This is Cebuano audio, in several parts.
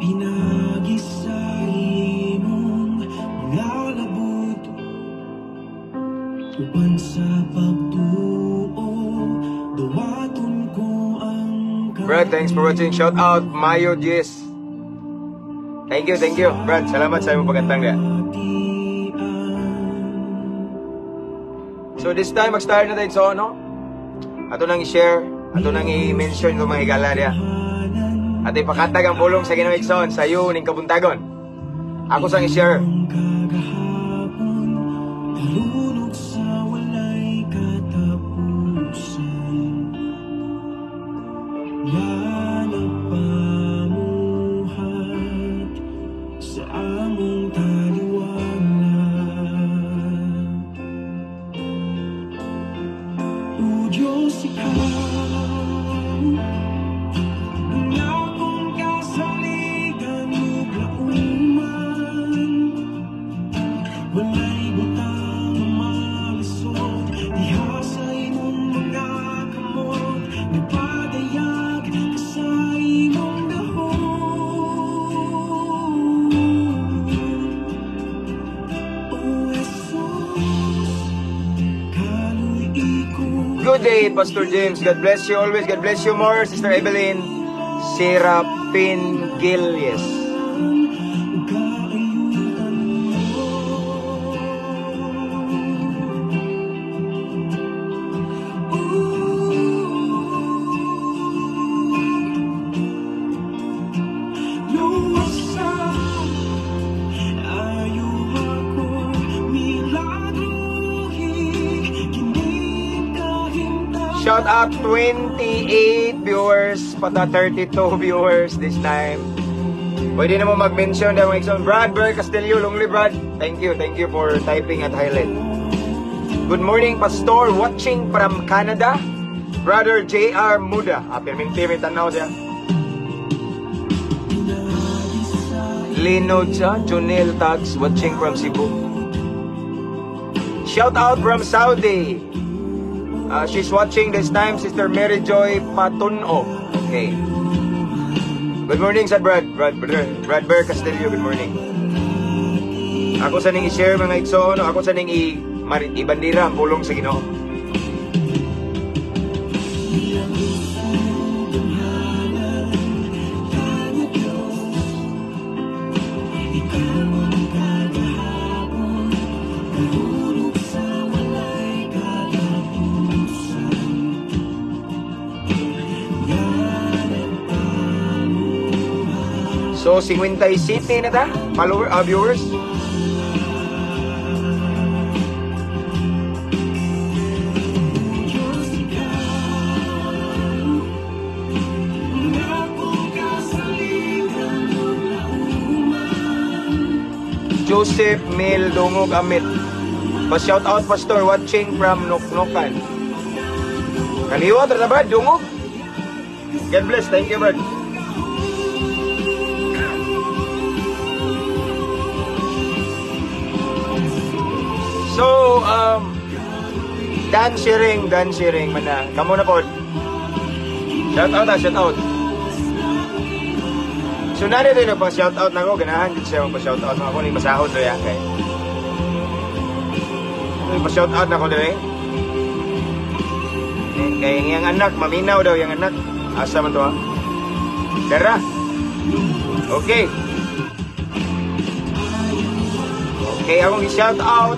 Pinagi sa imong mga labot uban sa pagtuo, dawaton ko ang Brad, thanks for watching. Shout out Mayo Diez. Thank you, thank you. Brad, salamat sa imong pagantang niya. So this time, mag-start na tayo sa ano? Ato nang i-share, ato nang i-mention itong mga higala niya. At ipakatag ang pulong sa Ginoo, igsoon, sa iyo ning kabuntagon. Ako sang i-share. Kagahapon, tarunok sa walay katapusan nga nagpamuhat sa among taliwala. O Diyos, ikaw ang akong kasaligan ug lauman. Walay butang nga malisod diha sa imong mga kamot. Nagpadayag ka sa imong gahom. O Jesus, kaluy ko. Good day, Pastor James. God bless you always. God bless you more, Sister Evelyn Serapin Gilles. Kaayuhan mo. Luwasa, ayuha ko, milagruhi, kining kahimtang. Shout out 28 viewers, pata 32 viewers this time. Pwede na mo mag-mention daw mga igsoon. Brad Bear Castillo, Lonely Brad. Thank you for typing at highlight. Good morning, Pastor, watching from Canada. Brother J.R. Muda. Ah, pirminti may tanaw siya. Lino siya, Jonel Tags, watching from Cebu. Shout out from Saudi. She's watching this time, Sister Mary Joy Patuno. Okay. Good morning sa Brad. Brad, Brad, Brad Bear Castillo, good morning. Ako sa ning i-share mga igsoon, ako sa ning ibandira ang pulong sa Ginoo. Ikaw ang kagahapon, karunok sa walay katapusan nga nagpamuhat. So, 57 na ta, follower, viewers. Diyos, ikaw ang akong kasaligan ug lauman. Joseph Mel Dungog Amit. Pa-shout out, Pastor, watching from Nuknukan. Kaliwat ra ba Dungog? God bless. Thank you, Brad. So, Dan sharing man na. Kamo na po. Shout out ah, shout out. So, narito yung nagpa-shout out na ako. Ganahan din siya magpa-shout out na ako. Ni masahod to ya. Kay. Pa-shout out na ako dire. Eh, kay yang anak, maminaw daw yang anak. Asa man to ha? Dara. Okay. Okay, akong i-shout out.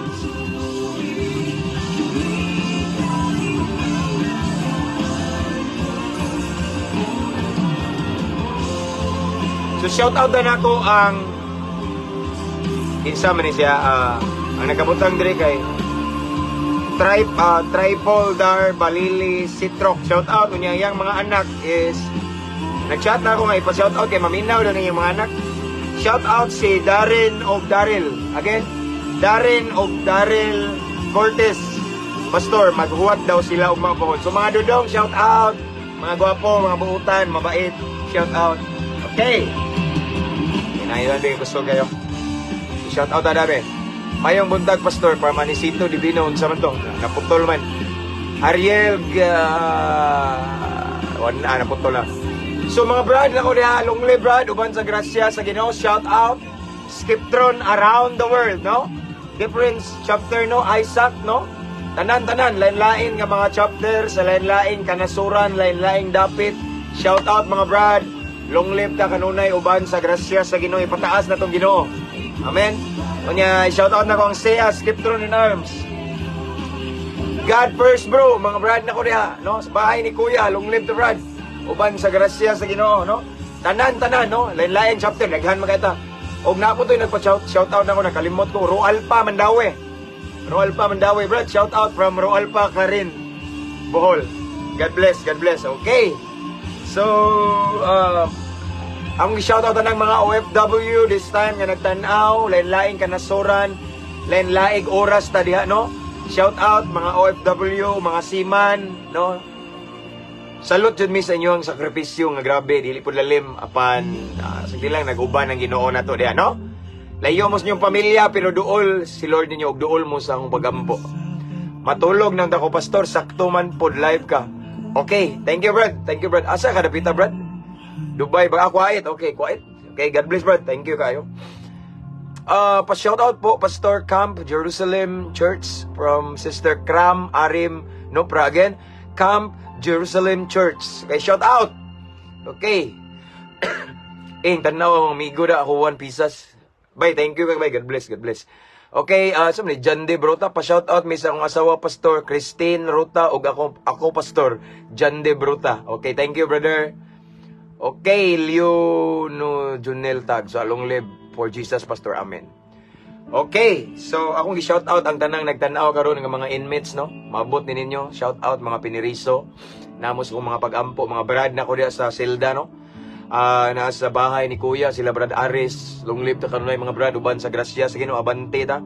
So shout out na nako ang kinsa man ni siya, ang nagkabutang diri kay Tripoldar Balili Sitrok. Shout out unya iyang mga anak is nag-chat na ako nga ipa-shout out kay maminaw daw ning mga anak. Shout out si Darren og Daryl. Again, Darren og Daryl Cortez. Pastor, maghuwat daw sila og mga pohon. So mga dudong, shout out. Mga gwapo, mga buutan, mabait, shout out. Okay. Inayon din gusto kayo. Shout out na dami. Mayong buntag, Pastor, para Manisito Divino, unsa man to? Naputol man. Ariel, wala, naputol na. So mga brad nako diha, long live, brad, uban sa grasya sa Ginoo. Shout out Skiptron around the world, no? Different chapter, no? Isaac, no? Tanan-tanan, lain-lain nga mga chapter sa lain-laing kanasuran, lain-laing dapit. Shout out, mga brad. Long live ta kanunay uban sa grasya sa Ginoo. Ipataas na tong Ginoo. Amen. Unya, shout out na ko ang SEA, Skiptron in Arms. God first, bro, mga brad na ko diha, no? Sa bahay ni Kuya, long live to brad. Uban sa grasya sa Ginoo, no? Tanan tanan, no? Lain-lain chapter, daghan makita. Og na ako to'y nagpa-shout shout out na ko, nakalimot ko, Roalpa Mandaue. Roalpa Mandaue, brad, shout out from Roalpa Clarin, Bohol. God bless, God bless. Okay. So, ang shout out ng mga OFW this time nga nagtan-aw, lain-laing kanasuran, lain-laing oras ta diha, no? Shout out mga OFW, mga seaman, no? Salute jud mi sa inyo ang sakripisyo nga grabe, dili pud lalim apan sige lang, nag-uban ang Ginoo nato diha, no? Layo mo sa inyong pamilya pero duol si Lord ninyo ug duol mo sa akong pagampo. Matulog nang dako, pastor, sakto man pod live ka. Okay, thank you, brad. Thank you, brad. Asa ka dapita, brad? Dubai ba? Ah, quiet. Okay, quiet. Okay, God bless, brad. Thank you kayo. Pa-shout out po, Pastor, Camp Jerusalem Church from Sister Cram Arim Nopra again. Camp Jerusalem Church. Okay, shout out. Okay. Eh, tanaw ang amigo da ako one pisas. Bye, thank you, bye. God bless, God bless. Okay, so ni John De Brota, pa shout out mi sa akong asawa, Pastor Christine Rota, ug ako, Pastor John De Brota. Okay, thank you, brother. Okay, Leo no Junel Tag. So long live for Jesus, Pastor. Amen. Okay, so akong gi-shout out ang tanang nagtan-aw karon nga mga inmates, no. Maabot ni ninyo, shout out mga piniriso. Namos kong mga pag-ampo, mga brad na ko diha sa selda, no. Nasa bahay ni Kuya sila Brad Aris. Long live ta kanunay, mga brad, uban sa grasya sa Ginoo, abante ta.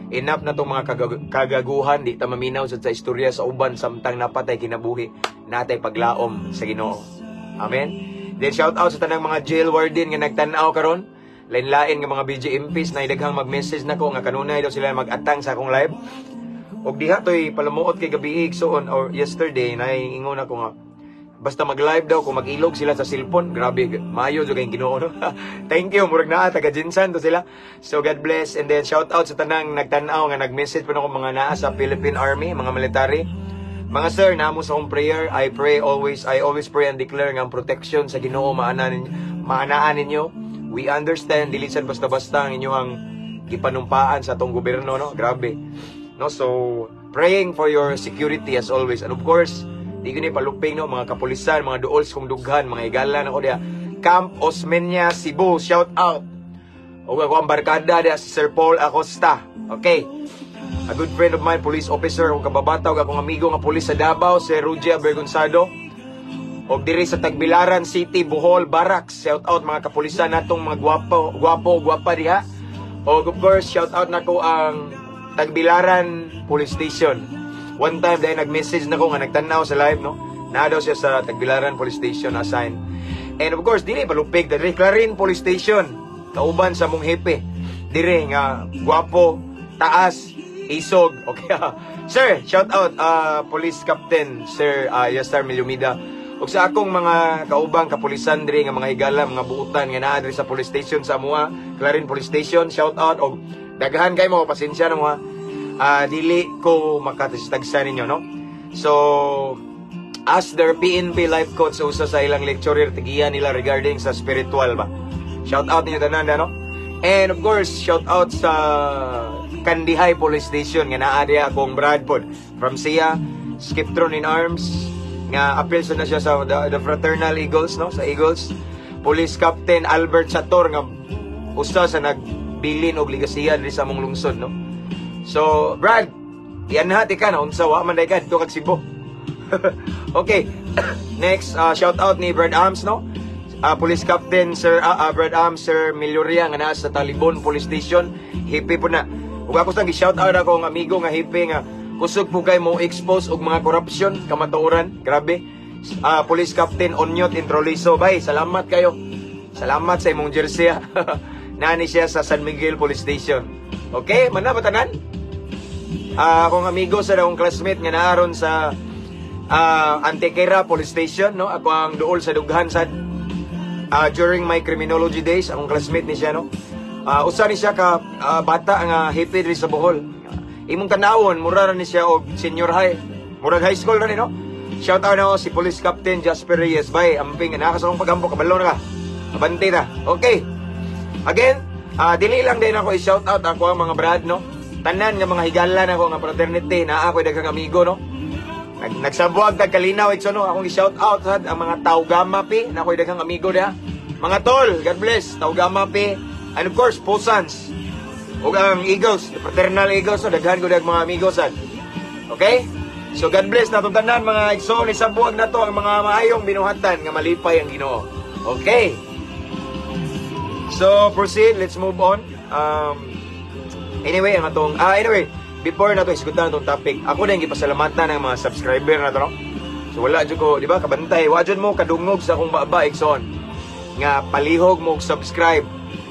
Enough na tong mga kagaguhan, di ta maminaw sa istorya sa uban samtang napatay kinabuhi natay paglaom sa Ginoo. Amen. Then shout out sa tanang mga jail warden nga nagtan-aw karon. Lain-lain nga mga BJMPs na daghang mag-message nako nga kanunay daw sila mag-atang sa akong live. Og diha toy palamuot kay gabi igsoon or yesterday na ingon ako nga basta mag-live daw kung mag-ilog sila sa cellphone, grabe, maayo jud kay Ginoo, no. Thank you, murag naa taga GenSan to sila. So God bless and then shout out sa tanang nagtan-aw nga nag-message pa nako mga naa sa Philippine Army, mga military. Mga sir, namo sa akong prayer, I pray always, I always pray and declare nga ang protection sa Ginoo maanaan ninyo. We understand dili sad basta-basta ang inyong gipanumpaan sa atong gobyerno, no? Grabe. No, so praying for your security as always. And of course, di gani paluping, no, mga kapulisan, mga duols kong dughan, mga higala nako diha. Camp Osmeña, Cebu, shout out. Og ako ang barkada diha si Sir Paul Acosta. Okay. A good friend of mine, police officer, akong kababata ug akong amigo nga police sa Davao, si Rugia Bergonzado. Og diri sa Tagbilaran City, Bohol, Barracks. Shout out mga kapulisan natong mga gwapo, gwapo, gwapa diha. Og of course, shout out nako ang Tagbilaran Police Station. One time dahil nag-message na ko nga nagtanaw sa live, no? Naa daw siya sa Tagbilaran Police Station assigned. And of course, dili palupig diri Clarin Police Station. Kauban sa mong hepe. Dire nga gwapo, taas, isog. Okay. Sir, shout out Police Captain Sir Yasar Milumida. Ug sa akong mga kaubang kapulisan diri nga mga higala, mga buutan nga naa diri sa police station sa amoa, Clarin Police Station, shout out og daghan kay mo, pasensya na mo ha. Dili ko makatagsa ninyo, no? So, as their PNP life coach sa usa sa ilang lecturer, tigiya nila regarding sa spiritual ba. Shout out ninyo tanan, no? And of course, shout out sa Kandihay Police Station nga naa diha akong Bradford from Sia, Skiptron in Arms nga appeal sa na siya sa the Fraternal Eagles, no, sa Eagles. Police Captain Albert Sator nga usa sa nagbilin og ligasiya diri sa among lungsod, no? So, Brad, ianhati ka na unsa wa man day ka dito kag Cebu. Okay. Next, shout out ni Brad Arms, no? Police Captain Sir Brad Arms, Sir Miloria nga naa sa Talibon Police Station. Hippie po na. Ug ako sang gi-shout out ako ang amigo nga hippie nga kusog po kay mo expose og mga corruption, kamatuoran, grabe. Police Captain Onyot Introliso, bay, salamat kayo. Salamat sa imong jersey. Nani siya sa San Miguel Police Station. Okay, man na ba tanan? Akong amigo sa akong classmate nga naaron sa Antequera Police Station, no? Ako ang duol sa dughan sad. During my criminology days, akong classmate ni siya, no? Usa ni siya ka bata nga hepe diri sa Bohol. Imong tanawon, mura ra ni siya og senior high. Murag high school na ni, no? Shout out na si Police Captain Jasper Reyes. Bay, amping, naa ka sa akong pagampo, kabalo na ka. Abante ta. Okay. Again, dili lang din ako i-shout out ako ang mga brad, no? Tanan nga mga higala na ako nga fraternity, naa ako'y daghang amigo, no? Nagsabuag tag kalinaw ito, no? Akong i-shout out sad ang mga Tau Gamma Pi, na ako'y daghang amigo diha. Mga tol, God bless, Tau Gamma Pi. And of course, Posans. Ug ang Eagles, the fraternal Eagles, no? Daghan ko dag mga amigo sad. Okay? So God bless natong tanan, mga igsoon, isabuag na to ang mga maayong binuhatan nga malipay ang Ginoo. Okay. So proceed, let's move on. Anyway, ang atong anyway, before na to isgutan atong topic, ako na yung gipasalamatan ng mga subscriber na to, no? So wala jud ko, di ba, kabantay, wa jud mo kadungog sa akong baba, igsoon, nga palihog mo og subscribe.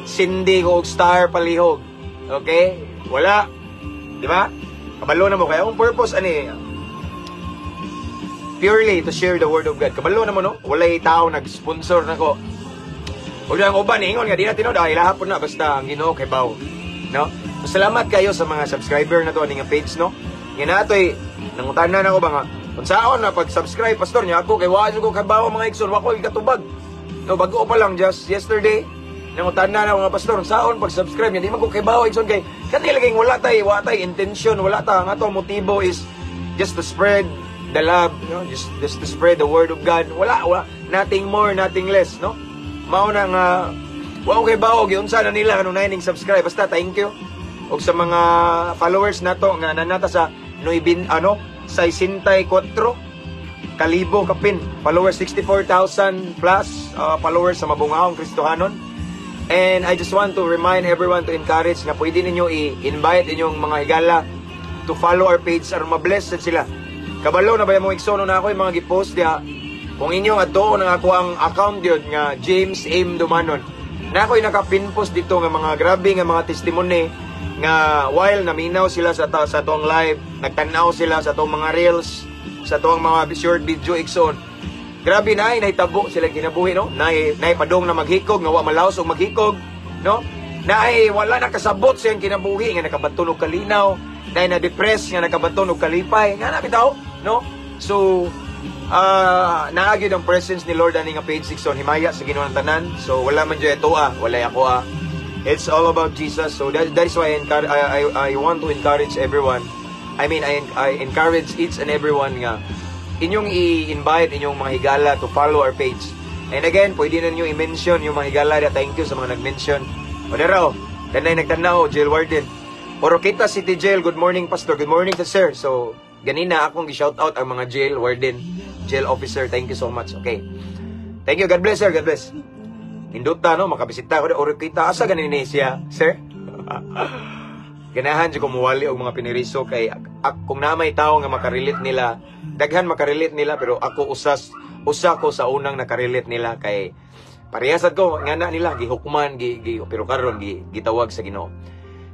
Sindi ko og star palihog. Okay? Wala. Di ba? Kabalo na mo kaya akong purpose ani purely to share the word of God. Kabalo na mo, no? Walay tao nag-sponsor nako. Ug ang uban ingon nga di na tinuod, ay lahapon na, basta ang Ginoo kay baw. No? So, salamat kayo sa mga subscriber na to ani nga page, no. Nga natoy nangutana na ko ba nga unsaon na pag-subscribe, pastor niya ako kay wa ko kabaw, mga igsoon, wa ko katubag. No, bago pa lang, just yesterday nangutana na ako nga, "Pastor, unsaon pag-subscribe?" Niya di man ko kay igsoon kay kani laging wala tay intention, wala ta, ang ato motibo is just to spread the love, no? Just to spread the word of God. Wala, wala, nothing more, nothing less, no? Mao na nga wa ko kay bawo giunsa na nila kanung ning subscribe, basta thank you. Og sa mga followers nato nga nanata sa nuibin ano 64 kalibo kapin followers, 64,000 plus followers sa Mabungaong Kristohanon. And I just want to remind everyone, to encourage nga pwede ninyo i-invite inyong mga higala to follow our page aron ma-bless sad sila. Kabalo na ba yung mga igsoon na ako yung mga gi-post diha? Kung inyong adtoon ang ako ang account yun nga James M. Dumanon. Na ako'y naka-pin post dito nga mga grabe nga mga testimony nga while naminaw sila sa atong live, nagtanaw sila sa atong mga reels, sa atong mga short video, igsoon. Grabe na ay nahitabo sila kinabuhi, no? Naay padong na maghikog nga wa malaos og maghikog, no? Naay wala nakasabot sa iyang kinabuhi nga nakabaton og kalinaw, naay na-depress nga nakabaton og kalipay, nga na bitaw, no? So naa gyud ang presence ni Lord ani nga page 6 on himaya sa Ginoo ng tanan. So wala man jud ito wala ako ah. It's all about Jesus. So that is why I want to encourage everyone. I mean, I encourage each and everyone nga inyong i-invite inyong mga higala to follow our page. And again, pwede na ninyo i-mention yung mga higala. Thank you sa mga nag-mention. O dara oh, danay nagtanaw, jail warden. Oroquieta City Jail, good morning, Pastor. Good morning to sir. So, ganina akong gi-shout out ang mga jail warden, jail officer. Thank you so much. Okay. Thank you. God bless, sir. God bless. Nindota, no? Makabisita ko. Oroquieta. Asa ganin ni siya, sir? Ganahan jud ko muwali og mga piniriso kay kung na may tao nga makarelate nila, daghan makarelate nila, pero ako usa ko sa unang nakarelate nila kay parehasad ko nga na nila gihukman gi, pero karon gitawag sa Ginoo.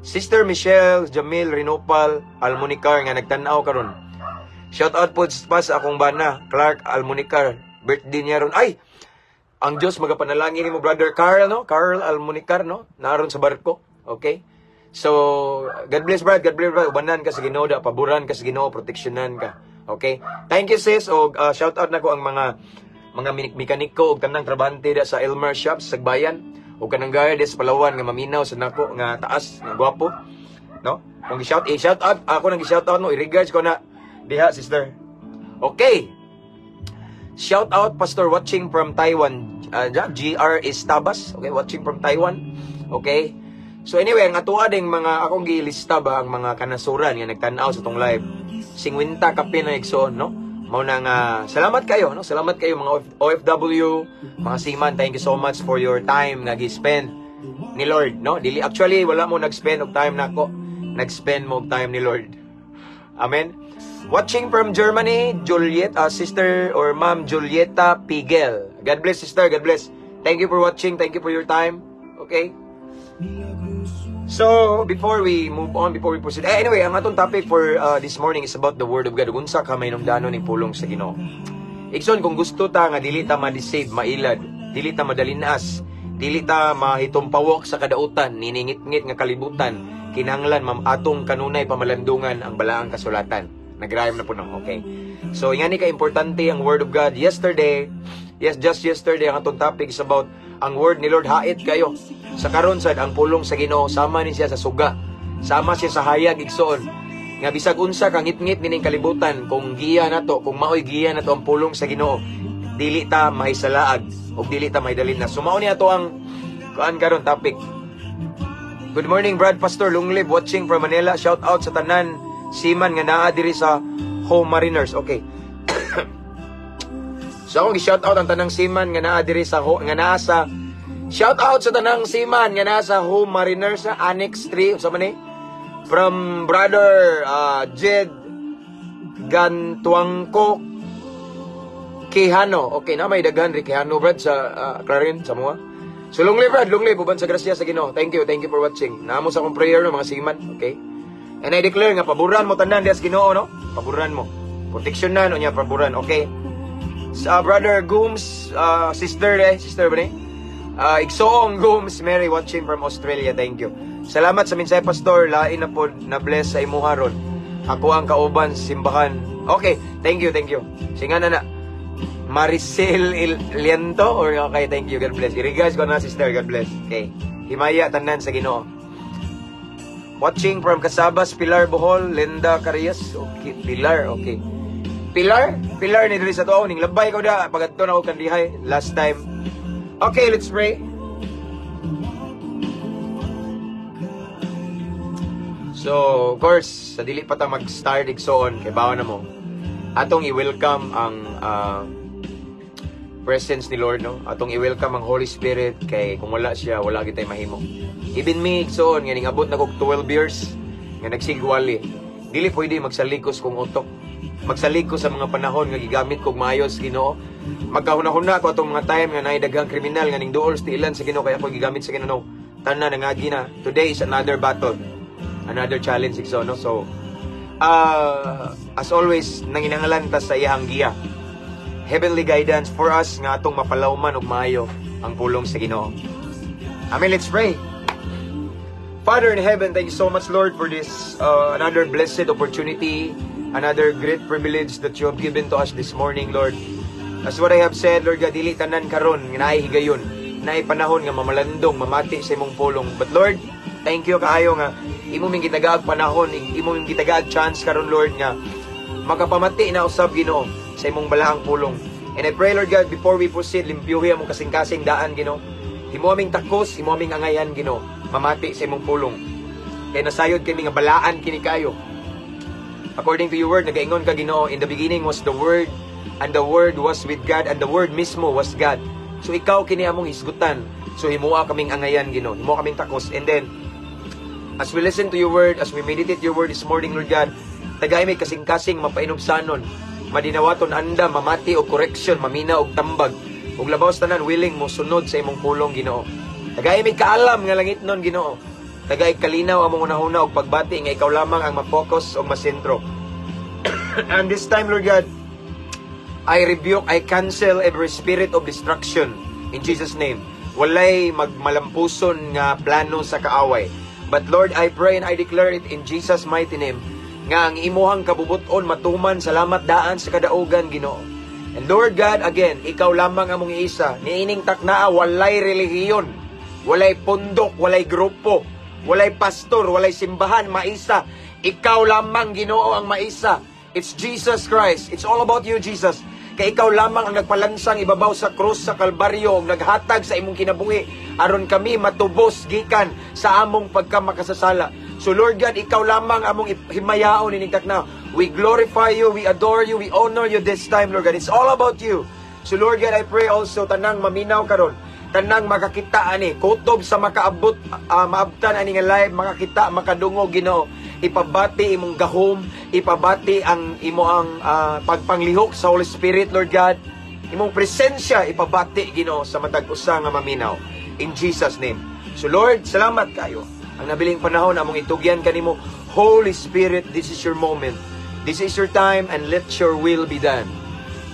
Sister Michelle Jamil Rinopal Almunicar nga nagtan-aw karon. Shout out po pa sa akong bana, Clark Almunicar. Birthday niya ron. Ay, ang Diyos magapanalangin nimo, Brother Carl, no? Carl Almunicar, no? Naron sa barko. Okay? So, God bless, Brad. God bless, Brad. Ubanan ka sa Ginoo, da paboran ka sa Ginoo, proteksyonan ka. Okay? Thank you, sis. Og shout out nako ang mga mekaniko og tanang trabahante da sa Elmer Shops sa Sagbayan ug kanang guard sa Palawan nga maminaw sa nako nga taas nga gwapo, no? Kung gi-shout eh, shout out ako nang gi-shout out, no? I-regards ko na diha, sister. Okay. Shout out, Pastor, watching from Taiwan. GR Estabas, okay, watching from Taiwan. Okay. So anyway, ang atoa ding mga akong gilista ba ang mga kanasuran nga nagtan-aw sa tong live. 50 kapin na igsoon, no? Mao na nga salamat kayo, no? Salamat kayo, mga OFW, mga seaman. Thank you so much for your time nga gi-spend ni Lord, no? Dili actually wala mo nag-spend og time nako. Nag-spend mo og time ni Lord. Amen. Watching from Germany, Juliet, Sister or Ma'am Julieta Pigel. God bless, sister. God bless. Thank you for watching. Thank you for your time. Okay? So, before we move on, before we proceed, eh, anyway, ang atong topic for this morning is about the Word of God. Unsa ka mahinungdanon ning pulong sa Ginoo. Igsoon, kung gusto ta nga dili ta ma-deceive, mailad, Dili ta madalinas, dili ta mahitumpawok sa kadautan, niningit-ngit nga kalibutan. Kinahanglan mam atong kanunay pamalandungan ang balaang kasulatan. Nagrayam na po, no? Okay. So, ingani ka importante ang Word of God. Yesterday, yes, just yesterday, ang atong topic is about ang Word ni Lord hait kayo. Sa karon sad, ang pulong sa Ginoo sama ni siya sa suga. Sama siya sa hayag, igsoon. Nga bisag unsa ka ngit-ngit nining kalibutan, kung giya nato, kung maoy giya nato ang pulong sa Ginoo, dili ta mahisalaag ug dili ta mahidalin na. So mao ni ato ang kuan karon, topic. Good morning, Brad Pastor Lunglib, watching from Manila. Shout out sa tanan seaman nga naa diri sa Home Mariners. Okay. So akong gi-shout out ang tanang seaman nga naa diri sa ho, nga naa sa, shout out sa tanang seaman nga naa sa Home Mariners sa Annex 3, unsa man ni? From brother Jed Gantuangco Quijano. Okay na may daghan ri Quijano, Brad, sa Clarin sa mua. So long live, Brad, long live uban sa grasya sa Ginoo. Thank you for watching. Naamo sa akong prayer no, mga seaman, okay? And I declare nga paboran mo tanan diya sa Ginoo, no? Paboran mo. Proteksyonan unya paboran, okay? Sa brother Gooms, sister eh, sister ba ni? Igsoong Gooms Mary watching from Australia, thank you. Salamat sa mensahe, Pastor, lain na po na bless sa imuha ron. Ako ang kauban sa simbahan. Okay, thank you, thank you. Singa na na. Maricel Liento or okay, thank you. God bless. I-regards ko na, sister. God bless. Okay. Himaya tanan sa Ginoo. Watching from Casabas, Pilar, Bohol, Linda Carias. Okay, Pilar, okay. Pilar? Pilar ni diri sa tuo ning labay ko da pagadto na ko kandihay last time. Okay, let's pray. So, of course, sa dili pa ta mag-start, igsoon, kay bawa na mo. Atong i-welcome ang presence ni Lord, no? Atong i-welcome ang Holy Spirit kay kung wala siya, wala kitay mahimo. Even me, igsoon, nga ningabot na kog 12 years, nga nagsigwali. Dili pwede magsalig ko kong utok. Magsalig ko sa mga panahon nga gigamit kog maayos, Ginoo. Magkahuna-huna ko atong mga time nga naay daghang kriminal nga ning duol sa tiilan sa Ginoo kaya ako gigamit sa Ginoo. Tanan nangagi na. Today is another battle. Another challenge, igsoon, no? So, as always, nanginangalan ta sa iyang giya. Heavenly guidance for us nga atong mapalawman og maayo ang pulong sa Ginoo. Amen. Let's pray. Father in heaven, thank you so much, Lord, for this another blessed opportunity, another great privilege that you have given to us this morning, Lord. As what I have said, Lord God, dili tanan karon nga naay higayon, naay panahon nga mamalandong, mamati sa imong pulong. But Lord, thank you kaayo nga imo ming gitagaag panahon, imo ming gitagaag chance karon, Lord, nga makapamati na usab, Ginoo, sa imong balaang pulong. And I pray, Lord God, before we proceed, limpyuhi among kasing-kasing daan, Ginoo. Himo aming takos, himo aming angayan, Ginoo, mamati sa imong pulong. Kay nasayod kami nga balaan kini kayo. According to your word, nagaingon ka, Ginoo, "In the beginning was the Word, and the Word was with God, and the Word mismo was God." So ikaw kini among hisgutan. So himoa kaming angayan, Ginoo. Himoa kaming takos. And then, as we listen to your word, as we meditate your word this morning, Lord God, tagay may kasing-kasing mapainubsanon, madinawaton anda, mamati og correction, mamina og tambag, ug labaw sa tanan willing mo sunod sa imong pulong, Ginoo. Tagay may kaalam nga langit nun, Ginoo. Tagay kalinaw among hunahuna og pagbati nga ikaw lamang ang ma-focus og masentro. And this time, Lord God, I rebuke, I cancel every spirit of destruction in Jesus' name. Walay magmalampuson nga plano sa kaaway. But Lord, I pray and I declare it in Jesus' mighty name nga ang imuhang kabubuton matuman, salamat daan sa kadaugan, Ginoo. And Lord God, again, ikaw lamang among iisa. Niining taknaa walay relihiyon, walay pundok, walay grupo, walay pastor, walay simbahan, maisa. Ikaw lamang, Ginoo, ang maisa. It's Jesus Christ. It's all about you, Jesus. Kay ikaw lamang ang nagpalansang ibabaw sa krus sa Kalbaryo ug naghatag sa imong kinabuhi aron kami matubos gikan sa among pagkamakasasala. So Lord God, ikaw lamang among himayaon ining takna. We glorify you, we adore you, we honor you this time, Lord God. It's all about you. So Lord God, I pray also tanang maminaw karon, tanang makakita ani, kutob sa makaabot maabtan ani nga live, makakita, makadungog, Ginoo. Ipabati imong gahom, ipabati ang imo ang pagpanglihok sa Holy Spirit, Lord God. Imong presensya ipabati, Ginoo, sa matag usa nga maminaw. In Jesus' name. So Lord, salamat kayo. Ang nabiling panahon among itugyan kanimo. Holy Spirit, this is your moment. This is your time and let your will be done.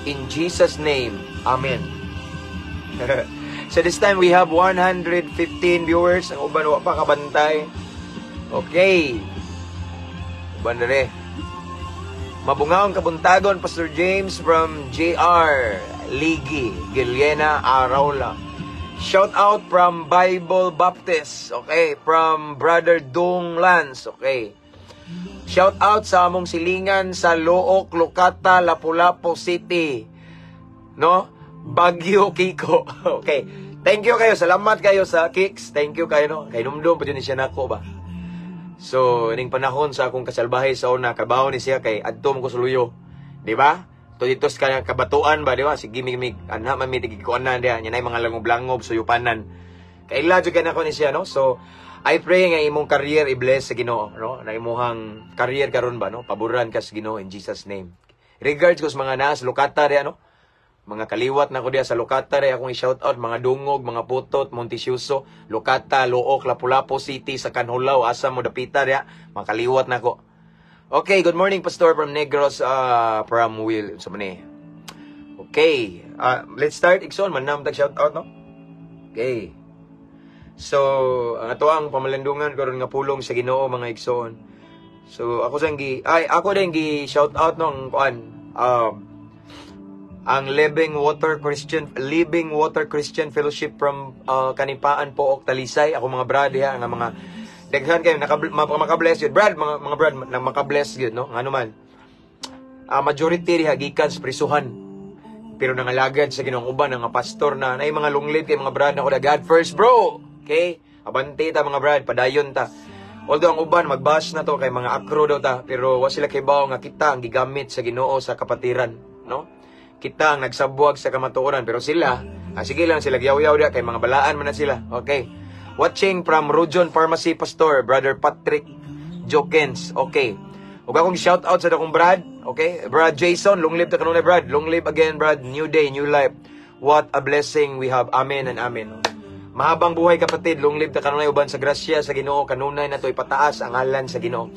In Jesus' name. Amen. So this time we have 115 viewers. Ang uban wa pa kabantay. Okay. Uban dere. Mabungaong kabuntagon, Pastor James, from JR Ligi, Giliena Araula. Shout out from Bible Baptist. Okay, from Brother Dung Lance. Okay. Shout out sa among silingan sa Looc, Lucata, Lapu-Lapu City. No? Bagyo Kiko. Okay. Thank you kayo. Salamat kayo sa Kicks. Thank you kayo, no. Kay numdum pa jud ni siya nako ba. So, ining panahon sa akong kasalbahe sa una, kabaho ni siya kay adto mo ko suluyo. Di ba? To dito sa kanyang kabatuan ba, di ba? Sige, mig mig anha man mi tigikuanan diha, nya mga langob-langob suyupanan. Kaila jud ka nako ni siya, no? So, I pray nga imong career i-bless sa Ginoo, no? Na imuhang career karon ba, no? Paboran ka sa Ginoo in Jesus' name. Regards ko sa mga naas Lucata diha, no? Mga kaliwat na ko diha sa Lucata diha akong i-shout out, mga Dungog, mga Putot, Montecioso, Lucata, Looc, Lapu-Lapu City, sa Canjulao, asa mo dapita diha, mga kaliwat na ko. Okay, good morning, Pastor, from Negros, from Will, sa man. Okay, let's start, igsoon, manam tag shout out, no? Okay. So, ang ato ang pamalandungan karon nga pulong sa Ginoo, mga igsoon. So, ako sang gi ay ako din gi shout out no ang kuan ang Living Water Christian Fellowship from Kanipaan, Pook, Talisay. Ako mga brad diha nga mga daghan kayo naka, maka-bless yun. Brad, mga brad na maka-bless yun, no? Ngano man. Majority diha gikan sa prisuhan. Pero nangalagad sa Ginoo, uban nga pastor na nay mga long live kay mga brad na ko da. God first, bro. Okay? Abante ta, mga brad, padayon ta. Although ang uban magbash na to kay mga akro daw ta, pero wa sila kibaw nga kita ang gigamit sa Ginoo sa kapatiran, no? Kita ang nagsabwag sa kamatuoran, pero sila, sige lang sila giyaw-yaw diha kay mga balaan man na sila. Okay. Watching from Rujon Pharmacy, Pastor, Brother Patrick Jokens. Okay. Ug akong shout out sa dakong brad, okay? Brad Jason, long live ta kanunay, brad. Long live again, brad. New day, new life. What a blessing we have. Amen and amen. Mahabang buhay, kapatid, long live ta kanunay uban sa grasya sa Ginoo, kanunay nato ipataas ang ngalan sa Ginoo.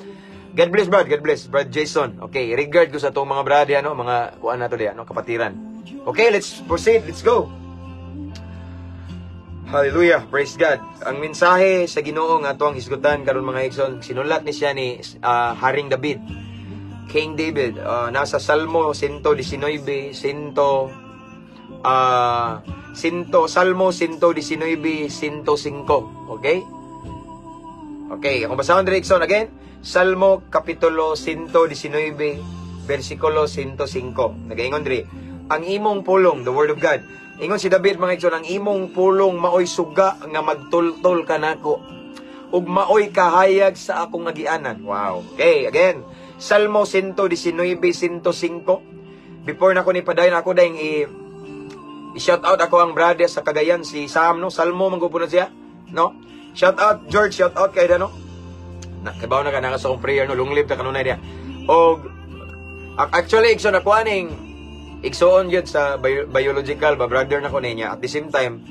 God bless, brad, God bless, Brad Jason. Okay, regard ko sa atong mga brad ano, mga kuan nato diha, no, kapatiran. Okay, let's proceed. Let's go. Hallelujah, praise God. Ang mensahe sa Ginoo nga ato ang hisgutan karon, mga igsoon, sinulat ni siya ni Haring David. King David, nasa Salmo 119, 100 sinto Salmo 119, 105. Okay? Okay, kung basahon diri, igsoon, again, Salmo kapitulo 119 versikulo 105. Nagaingon diri, ang imong pulong, the word of God. Ingon si David, mga igsoon, "Ang imong pulong maoy suga nga magtultol kanako ug maoy kahayag sa akong agianan." Wow. Okay, again, Salmo 119, 105. Before na ko ni padayon, ako dayong i-shout out ako ang brother sa Cagayan, si Sam, no? Salmo, manggupo na siya, no? Shout out, George, shout out kay no? Na, kabaw na ka na sa akong prayer, no? Long live ta kanunay diya. Og, actually, igsoon ako aning, igsoon yun sa biological, ba, brother na ko niya. At the same time,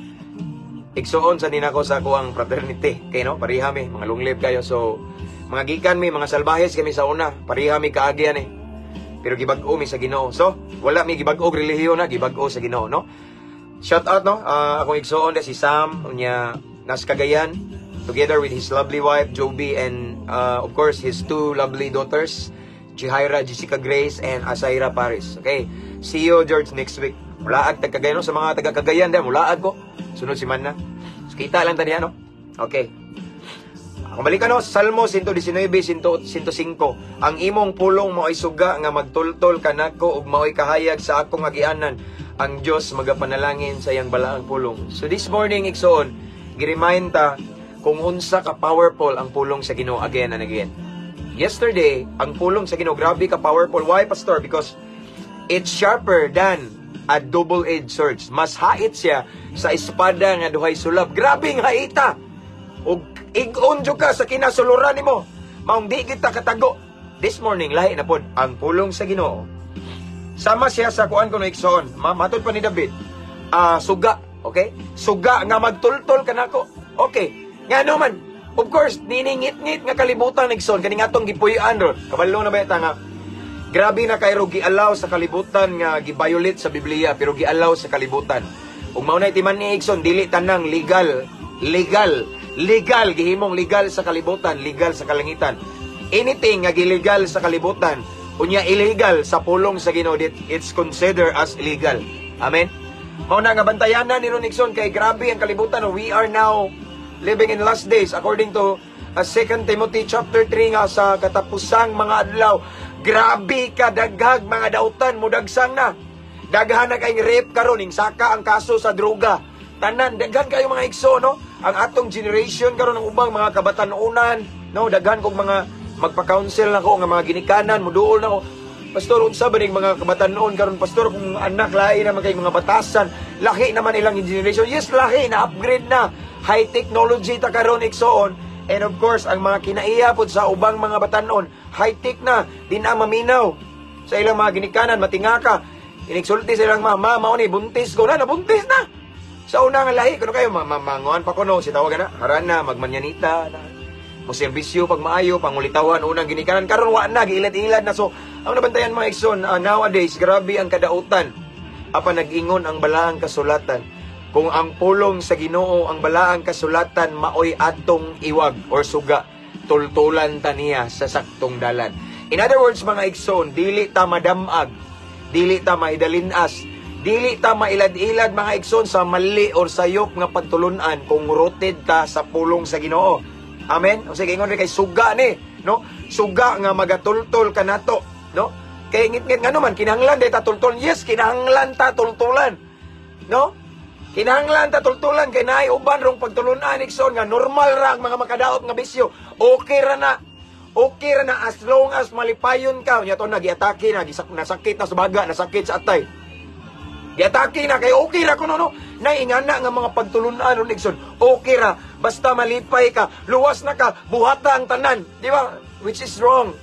igsoon sa nina ko sa akuang fraternity. Kay no, pareha mi, mga long live kayo. So, mga gikan mi, mga salbahes kami sa una, pareha mi kaagian eh. Pero gibag-o mi sa Ginoo. So, wala mi gibag-o relihiyon na, gibag-o sa Ginoo, no? Shout out, no? Akong igsoon si Sam, unya nas Cagayan together with his lovely wife Joby and of course his two lovely daughters, Jihaira Jessica Grace and Asaira Paris. Okay. See you, George, next week. Mulaag tag Cagayan, no? Sa mga taga Cagayan diha, mulaag ko. Sunod semana. So, kita lang ta diha, no? Okay. Kung balikan no, Salmo 119, 105. "Ang imong pulong mao'y suga nga magtultol kanako ug mao'y kahayag sa akong agianan. Ang Dios magapanalangin sa iyang balaang pulong." So this morning, igsoon, gi-remind ta kung unsa ka powerful ang pulong sa Ginoo again and again. Yesterday, ang pulong sa Ginoo grabe ka powerful. Why, Pastor? Because it's sharper than a double-edged sword. Mas hait siya sa espada nga duhay sulab. Grabe nga haita. Ug ig-on jud ka sa kinasuluran nimo. Maong di kita katago. This morning, lahi na pod ang pulong sa Ginoo. Sama siya sa kuan ko no, igsoon. Matod pa ni David. Suga, okay? Suga nga magtultol kanako. Okay. Ngano man? Of course, niningit-ngit nga kalibutan, igsoon, kani atong gipuy-an ron. Kabalo na ba ta nga grabe na kayro gialaw sa kalibutan nga gi-violate sa Biblia, pero gialaw sa kalibutan. Ug mao na timan ni, igsoon, dili tanang legal, legal, legal gihimong legal sa kalibutan, legal sa kalangitan. Anything nga gilegal sa kalibutan, unya illegal sa pulong sa Ginoo, it's considered as illegal. Amen. Mao na nga bantayanan ni ron, igsoon, kay grabe ang kalibutan. We are now living in last days according to 2 Timothy chapter 3 nga sa katapusang mga adlaw, grabe ka daghag mga dautan mudagsang na. Daghan na kayong rape karon, ning saka ang kaso sa droga. Tanan daghan kayo, mga igsoon, no? Ang atong generation karon, ang ubang mga kabatanunan, no, daghan kog mga magpa-counsel nako nga mga ginikanan, muduol nako. "Pastor, unsa ba ning mga kabatanon karon, pastor, kung anak lahi naman kay mga batasan, lahi naman ilang generation." Yes, lahi na, upgrade na. High technology ta karon, igsoon. And of course, ang mga kinaiya pod sa ubang mga batanon, high tech na, di na maminaw sa ilang mga ginikanan, matingaka. Inigsulti sa ilang mama, "Mao ni buntis ko na, nabuntis na." Sa una nga lahi, kuno kayo, manguan pa kuno, si tawagan na, harana, magmanyanita, na, mo serbisyo pag maayo, pangulitawan unang ginikanan, karon wa na, giilad-ilad na. So, ang nabantayan, mga igsoon, nowadays, grabe ang kadautan. Apan nag-ingon ang balaang kasulatan, kung ang pulong sa Ginoo, ang balaang kasulatan, maoy atong iwag or suga, tultulan ta niya sa saktong dalan. In other words, mga igsoon, dili ta madamag, dili ta maidalinas, dili ta mailad-ilad, mga igsoon, sa mali or sayop nga pagtulunan kung rooted ta sa pulong sa Ginoo. Amen? O sige, ingon kay suga ni, no? Suga nga magatultol kanato, no? Kay ngit-ngit nga naman, kinahanglan di ta tultol. Yes, kinahanglan ta tultulan. No? Kinahanglan ta tultulan kay naay uban rong pagtulunan, igsoon, nga normal ra ang mga makadaot nga bisyo. Okay ra na. Okay ra na as long as malipayon ka. Nya to na giatake na, nasakit na sa baga, nasakit sa atay. Giatake na kay okay ra kuno, no. Naingana nga mga pagtulunan ron, igsoon. Okay ra basta malipay ka, luwas na ka, buhata ang tanan, di ba? Which is wrong.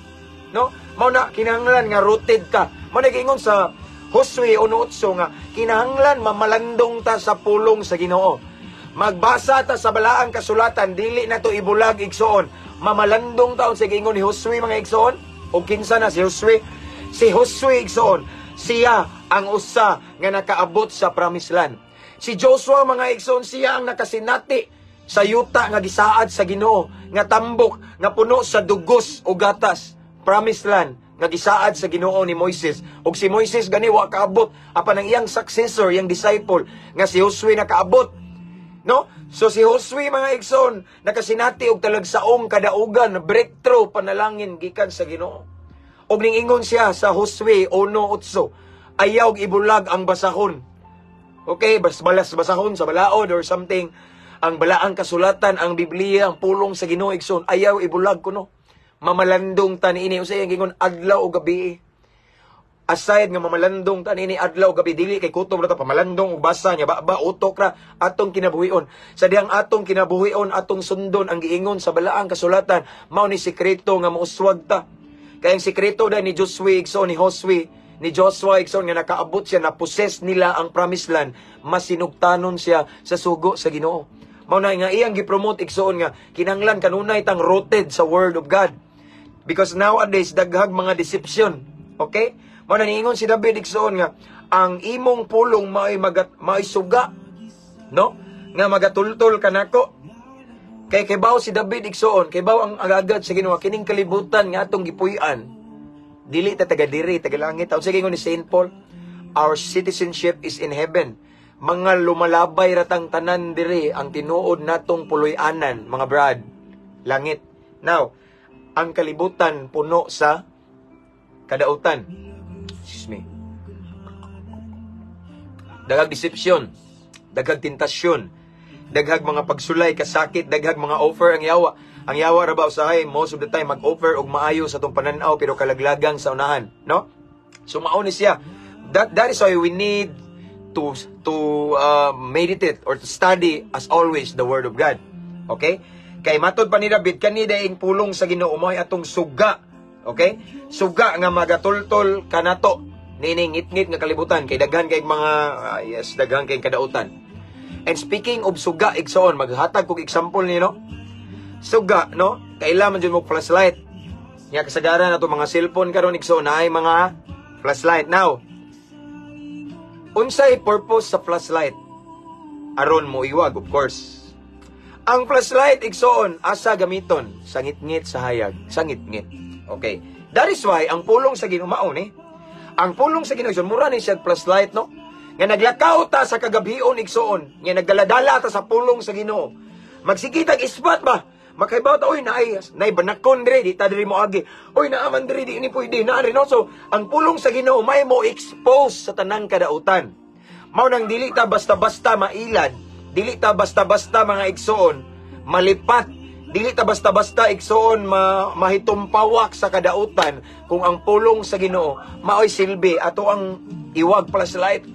No? Mao na kinahanglan nga rooted ka. Mao na giingon sa Josue 1:8 nga kinahanglan mamalandong ta sa pulong sa Ginoo. Magbasa ta sa balaang kasulatan, dili na to ibulag, igsoon. Mamalandong ta sa giingon ni Josue, mga igsoon. O kinsa na si Josue? Si Josue, igsoon, siya ang usa nga nakaabot sa promised land. Si Joshua, mga igsoon, siya ang nakasinati sa yuta nga gisaad sa Ginoo, nga tambok, nga puno sa dugos o gatas. Promised land nga gisaad sa Ginoo ni Moises. Ug si Moises gani wa kaabot, apan ang iyang successor, iyang disciple nga si Josue nakaabot. No? So si Josue, mga igsoon, nakasinati og talagsaong kadaugan, breakthrough, panalangin gikan sa Ginoo. Og ningingon siya sa Josue 1:8, ayaw ibulag ang basahon. Okay, bas balas basahon sa balaod or something. Ang balaang kasulatan, ang Biblia, ang pulong sa Ginoo, igsoon, ayaw ibulag kuno. Mamalandong ta niini, unsay ang gingon, adlaw o gabi. Aside nga mamalandong ta niini adlaw o gabi, dili kay kutob ra ta pamalandong og basa niya ba ba utok ra atong kinabuhion. Sa dihang atong kinabuhion, atong sundon ang giingon sa balaang kasulatan, mao ni sikreto nga mouswag ta. Kay ang sikreto dahil ni Joshua, igsoon, ni Josue, ni Joshua, igsoon, nga nakaabot siya, na possess nila ang promised land, masinugtanon siya sa sugo sa Ginoo. Mao na nga iyang gipromote, igsoon, nga kinahanglan kanunay tang rooted sa word of God. Because nowadays daghag mga deception. Okay? Mao na niingon si David, igsoon, nga ang imong pulong maoy magat maoy suga, no? Nga magatultol kanako. Kay kibaw si David, igsoon, kibaw ang agad sa Ginoo kining kalibutan nga atong gipuy-an. Dili ta taga diri, taga langit. Ang sige ni Saint Paul, our citizenship is in heaven. Mga lumalabay ratang tanan diri, ang tinuod natong puloy-anan, mga brad, langit. Now, ang kalibutan puno sa kadautan. Excuse me. Daghag deception, daghag tentasyon, daghag mga pagsulay, kasakit, daghag mga offer ang yawa. Ang yawa ra ba usahay most of the time mag-offer og maayo sa atong pananaw pero kalaglagang sa unahan, no? So mao ni siya. That is why we need to meditate or to study as always the word of God. Okay? Kay matod pa ni David kani daing pulong sa Ginoo mo'y atong suga. Okay? Suga nga magatultol kanato nining ngitngit nga kalibutan kay daghan kay mga yes, daghan kay kadautan. And speaking of suga, igsoon, maghatag kog example ni, no. Suga, no? Kaila man jud mo flashlight. Nya kasagaran ato mga cellphone karon, igsoon, naay mga flashlight. Now, unsay purpose sa flashlight? Aron mo iwag, of course. Ang flashlight, igsoon, asa gamiton? Sa ngitngit sa hayag, sa ngitngit. Okay. That is why ang pulong sa Ginoo mao ni. Ang pulong sa Ginoo, igsoon, mura ni siya flashlight, no? Nga naglakaw ta sa kagabhion, igsoon, nga nagdaladala ta sa pulong sa Ginoo. Magsigitag ispat ba? Makaibaw ta, oy, naay banakon dire, di ta diri mo agi. Oy, naaman dire, di ni pwede, naa rin, no? So, ang pulong sa Ginoo may mo expose sa tanang kadautan. Mao nang dili ta basta-basta mailad, dili ta basta-basta, mga igsoon, malipat, dili ta basta-basta, igsoon, mahitumpawak sa kadautan kung ang pulong sa Ginoo maoy silbi ato ang iwag, flashlight.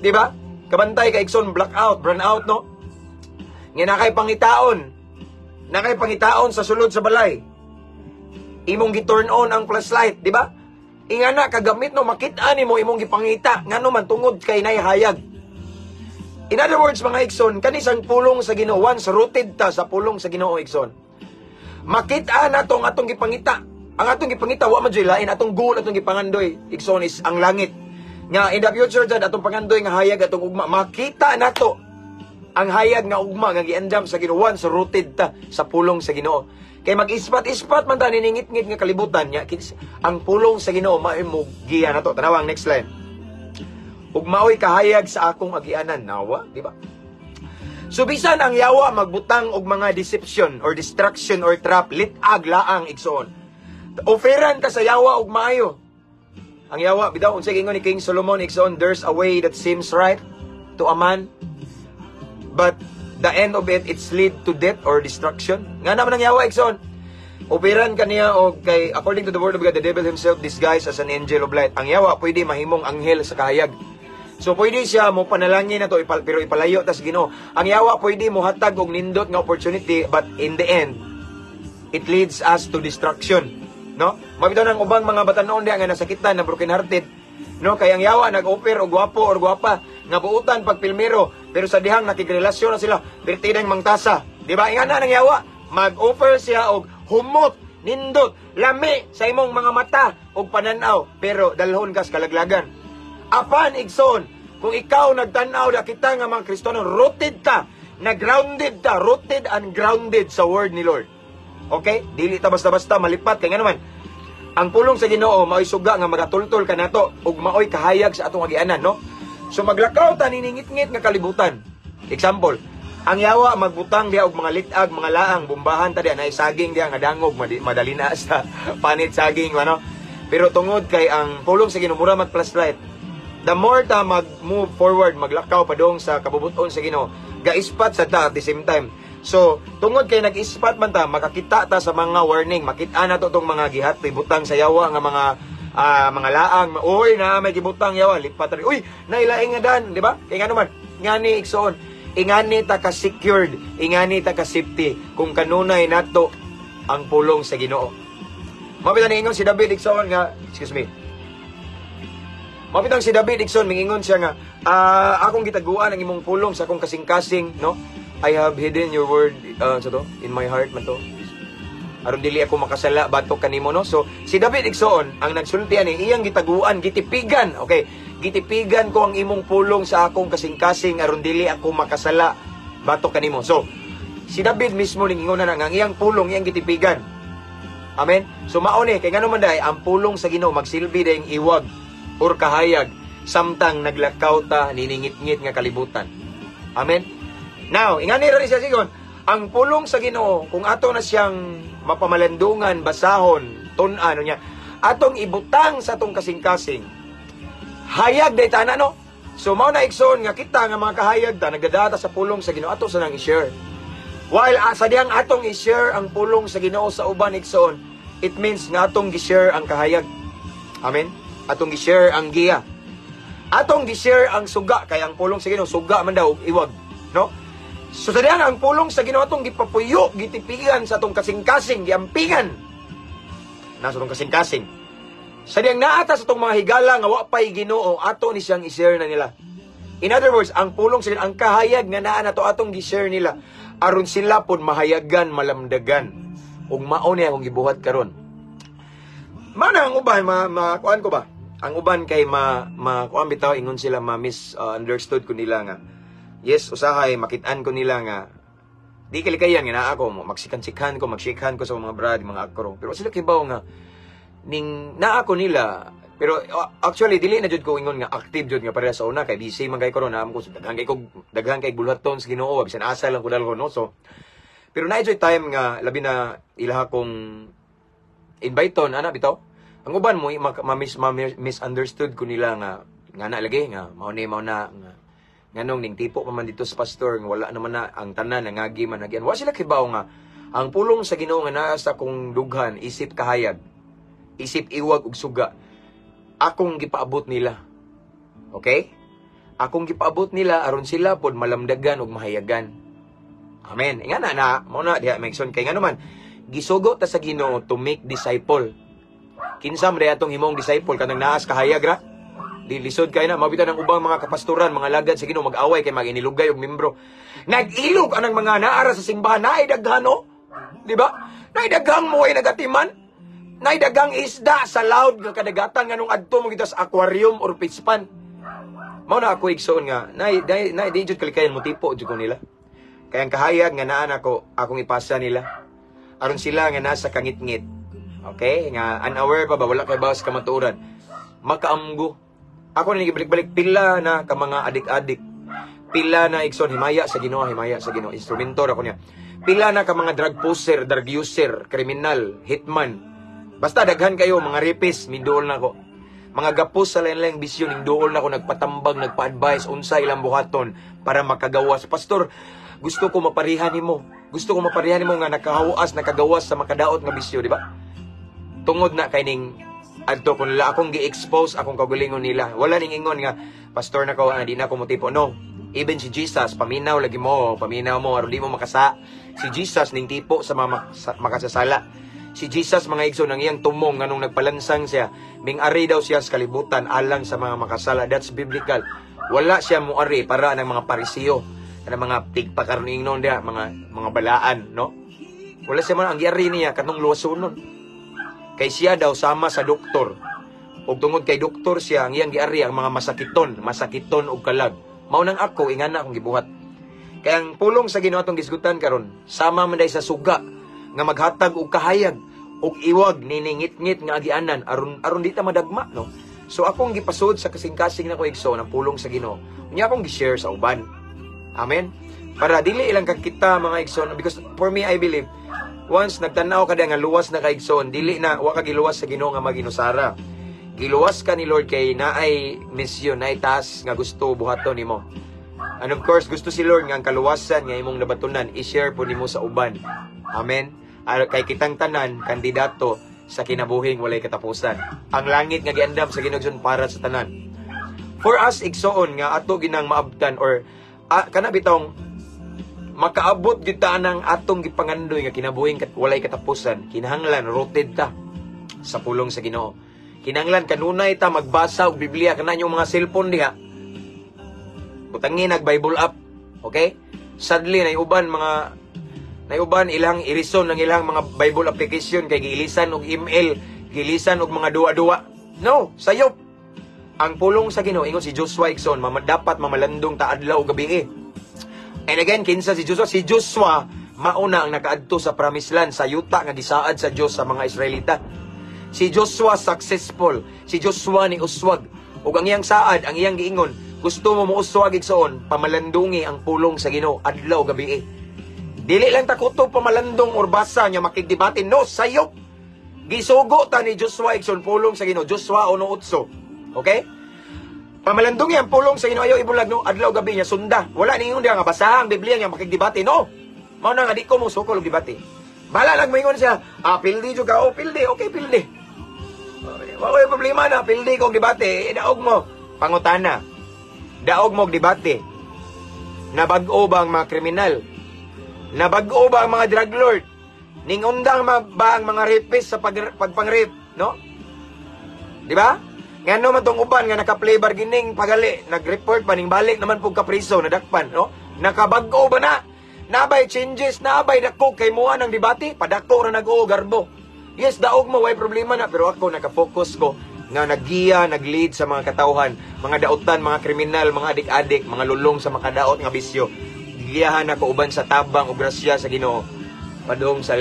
Di ba? Kabantay ka, igsoon, blackout, brown out, no? Nga nakay pangitaon. Nakay pangitaon sa sulod sa balay. Imong gi-turn on ang flashlight, di ba? Ingana kagamit, no, makita nimo imong gipangita ngano man tungod kay nay hayag. In other words, mga igsoon, kanisang pulong sa Ginoo, once rooted ta sa pulong sa Ginoo, igsoon, makita nato ang atong gipangita. Ang atong gipangita wa man jud lain, atong goal, atong gipangandoy, igsoon, is ang langit. Nga in the future jud atong pangandoy nga hayag atong ugma, makita nato ang hayag nga ugma nga giandam sa Ginoo once rooted ta sa pulong sa Ginoo. Kay mag-ispat-ispat man ta niningit-ngit nga kalibutan nya, ang pulong sa Ginoo mao'y giya nato. Tanawa ang next line. Ug mao'y kahayag sa akong agianan, nawa, di ba? So bisan ang yawa magbutang og mga deception or distraction or trap, litag laang, igsoon. Oferan ka sa yawa og maayo. Ang yawa bitaw, unsay giingon ni King Solomon, igsoon? "There's a way that seems right to a man, but the end of it, it's lead to death or destruction." Nga naman ang yawa, igsoon. Operan ka niya og kay according to the word of God, the devil himself disguised as an angel of light. Ang yawa pwede mahimong anghel sa kahayag. So pwede siya mo panalangin na to pero ipalayo tas Ginoo. Ang yawa pwede mo hatag og nindot nga opportunity, but in the end it leads us to destruction. No? Mabitaw ng ubang mga batanon diha nga nasakitan, na broken hearted. No, kay ang yawa nag-offer og gwapo or gwapa nga buutan pagpilmero, pero sa dihang nakigrelasyon na sila, perti nang mangtasa. Di ba? Ingana nang yawa, mag-offer siya og humot, nindot, lami sa imong mga mata og pananaw, pero dalhon kas kalaglagan. Apan, igsoon, kung ikaw nagtan-aw da kita nga mga Kristiyano, rooted ta, na-grounded ta, rooted and grounded sa word ni Lord. Okay? Dili ta basta-basta malipat kay nga naman ang pulong sa Ginoo mao'y suga nga magatultol kanato ug mao'y kahayag sa atong agianan, no? So maglakaw ta niningit-ngit nga kalibutan. Example, ang yawa magbutang diha og mga litag, mga laang, bumbahan ta diha, naay saging diha nga dangog, madali na sa panit saging, ano? Pero tungod kay ang pulong sa Ginoo mura mag flashlight, the more ta mag-move forward, maglakaw padung sa kabubuton sa Ginoo, gaispat sa ta at the same time. So, tungod kay nag-ispat man ta, makakita ta sa mga warning, makita na to tong mga gihat, butang sa yawa nga mga laang, uy, na may gibutang yawa, lipat rin. Uy, nailaing nga dan, di ba? Kay nga naman, ngani, igsoon, ingani ta ka secured, ingani ta ka safety kung kanunay nato ang pulong sa Ginoo. Mapita ni ingon si David, igsoon, nga, excuse me. Mapitang si David, igsoon, mingingon siya nga, "Akong gitaguan ang imong pulong sa akong kasing-kasing," no? "I have hidden your word," sa to, "in my heart" man to. Aron dili ako makasala batok kanimo, no? So, si David, igsoon, ang nagsulti ani, iyang gitaguan, gitipigan, okay? "Gitipigan ko ang imong pulong sa akong kasing-kasing aron dili ako makasala batok kanimo." So, si David mismo ningingon na nga ang iyang pulong iyang gitipigan. Amen? So mao ni kay ngano man day ang pulong sa Ginoo magsilbi dayong iwag or kahayag samtang naglakaw ta niningit-ngit nga kalibutan. Amen? Now, ingani ra ni siya sigon, ang pulong sa Ginoo kung ato na siyang mapamalandungan, basahon, tun-an niya, atong ibutang sa atong kasing-kasing. Hayag day tana, no? So mao na, igsoon, nga kita nga mga kahayag ta nagdadata sa pulong sa Ginoo, ato sa nang i-share. While sa dihang atong i-share ang pulong sa Ginoo sa uban, igsoon, it means nga atong gi-share ang kahayag. Amen? Atong gi-share ang giya. Atong gi-share ang suga kay ang pulong sa Ginoo suga man daw ug iwag, no? So sa dihang ang pulong sa Ginoo atong gipapuyo, gitipigan sa atong kasing-kasing, giampingan. Nasa atong kasing-kasing. Sa dihang naata sa atong mga higala nga wa pay Ginoo, ato ni siyang i-share na nila. In other words, ang pulong sa Ginoo, ang kahayag nga naa nato atong gi-share nila aron sila pod mahayagan, malamdagan. Ug mao ni akong gibuhat karon. Mana ang uban ma, ma kuan ko ba? Ang uban kay ma, ma kuan bitaw, ingon sila ma misunderstood ko nila nga Yes, usahay makit-an ko nila nga di kalikayan nga naa ako mo magsikan-sikan ko, mag-shake ko sa mga brad, mga akro. Pero sila kibaw nga ning naa ko nila, pero actually dili na jud ko ingon nga active jud nga pareha sa una kay busy man kay ko ron, naa ko daghan kay bulhaton sa Ginoo, bisan asa lang ko dalhon, no. So pero naa jud time nga labi na ilaha kong invite on ana bitaw. Ang uban mo ma misunderstood ko nila nga nga na lagi nga mao ni mao na nga nganong ning tipo pa man dito sa pastor nga wala naman na ang tanan nangagi man nagyan. Wa sila kibaw nga ang pulong sa Ginoo nga naa sa kong dughan isip kahayag, isip iwag ug suga, akong gipaabot nila. Okay, akong gipaabot nila aron sila pod malamdagan ug mahayagan. Amen. Nga na na mao na diha, Megson, kay ngano man gisugo ta sa Ginoo to make disciple. Kinsa man diay atong himong disciple? Kanang naas kahayag ra? Di lisod kay na mabita ng ubang mga kapastoran, mga lagad sa Ginoo, mag-away kay maginilugay og membro. Nag-ilog anang mga naara sa simbahan, naay daghan, no? Di ba? Naay daghang mo ay nagatiman. Naay daghang isda sa loud nga kadagatan nganong adto mo kita sa aquarium or fish pond. Mao na ako, igsoon, nga nay nay, nay di jud kalikayan mo tipo jud ko nila. Kaya ang kahayag nga naan ako, akong ipasa nila. Aron sila nga nasa kangitngit. Okay? Nga unaware pa ba, wala kay bawas kamatuoran. Makaamgo. Ako na balik-balik, pila na ka mga adik-adik. Pila na, igsoon, himaya sa Ginoo, himaya sa Ginoo. Instrumento ra ko niya. Pila na ka mga drug pusher, drug user, kriminal, hitman. Basta daghan kayo mga rapist, minduol na ko. Mga gapos sa lain-laing bisyo, ning duol na ko, nagpatambag, nagpa-advise unsa ilang buhaton para makagawas. "Pastor, gusto ko maparihan nimo. Gusto ko maparihan nimo nga nakahawas, nakagawas sa makadaot nga bisyo," di ba? Tungod na kay ning adto ko nila, akong gi-expose akong kaugalingon nila. Wala ning ingon nga pastor na ko, ah, di na ako motipo. No. Even si Jesus, paminaw lagi mo, paminaw mo aron di mo makasa. Si Jesus ning tipo sa mga makasasala. Si Jesus, mga igsoon, ang iyang tumong nganong nagpalansang siya, ming-ari daw siya sa kalibutan alang sa mga makasala. That's biblical. Wala siya muari para ng mga Parisiyo, ng mga tigpakaroning noon diha, mga balaan, no? Wala siya man ang giari niya katong luwasonon. Kay siya daw sama sa doktor. Ug tungod kay doktor siya, ang iyang giari ang mga masakiton, masakiton og kalag. Mao nang ako ingana akong gibuhat. Kaya ang pulong sa Ginoo atong gisgutan karon, sama man day sa suga nga maghatag og kahayag og iwag niningit-ngit nga agianan aron aron di ta madagma, no. So akong gipasud sa kasing-kasing nako, igsoon, ang pulong sa Ginoo. Unya akong gi-share sa uban. Amen. Para dili ilang kag kita, mga igsoon, because for me, I believe once nagtanaw ka nga luwas na ka, igsoon, dili na wa ka giluwas sa Ginoo nga maginusara. Giluwas ka ni Lord kay naay misyon, naay task nga gusto buhaton nimo. And of course, gusto si Lord nga ang kaluwasan nga imong nabatunan, i-share po nimo sa uban. Amen. Kay kitang tanan kandidato sa kinabuhing walay katapusan. Ang langit nga giandam sa Ginoo para sa tanan. For us, igsoon, nga ato ginang maabtan or kana bitong makaabot gyud ta ng atong gipangandoy nga kinabuhing walay katapusan, kinahanglan rooted ta sa pulong sa Ginoo. Kinahanglan kanunay ta magbasa og Biblia. Kana yung mga cellphone diha, butangin nag Bible app. Okay? Sadly, nay uban ilang irison ng ilang mga Bible application kay giilisan og email, giilisan og mga duwa-duwa. No, sayop. Ang pulong sa Ginoo, ingon si Joshua, igsoon, dapat mamalandong ta adlaw ug gabi. And again, kinsa si Joshua? Si Joshua mauna ang nakaadto sa promised land, sa yuta nga gisaad sa Dios sa mga Israelita. Si Joshua successful. Si Joshua ni uswag. Ug ang iyang saad, ang iyang giingon, gusto mo mouswag, igsoon, pamalandungi ang pulong sa Ginoo adlaw gabi. Dili lang ta kutob pamalandong or basa nya makigdebate. No, sayop. Gisugo ta ni Joshua, igsoon, pulong sa Ginoo. Joshua 1:8. Okay? Pamalandong ang pulong sa Ginoo, ayaw ibulag, no, adlaw gabi niya sunda. Wala ningon diha nga basahan ang Biblia niya makigdebate, no. Mao na nga di ko mo sukol og debate. Bahala lang moingon siya, ah, pildi jud ka, oh, pildi, okay, pildi. Wa koy problema na, pildi ko og debate, eh, daog mo. Pangutana. Daog mo og debate. Nabag-o ba ang mga kriminal? Nabag-o ba ang mga drug lord? Ningundang ba ang mga rapist sa pagpang-rape, no? Di ba? Ngano man tong uban nga naka-plea bargaining pagali, nag-report pa ning balik naman pug kapriso, nadakpan, no? Nakabag-o ba na? Nabay changes, nabay dako kay moa ng debate, padako ra nag-o garbo. Yes, daog mo, way problema na, pero ako naka-focus ko Nga naggiya, naglead sa mga katawhan, mga dautan, mga kriminal, mga adik-adik, mga lulong sa makadaot nga bisyo. Gigiyahan nako uban sa tabang o grasya sa Ginoo. Padung sa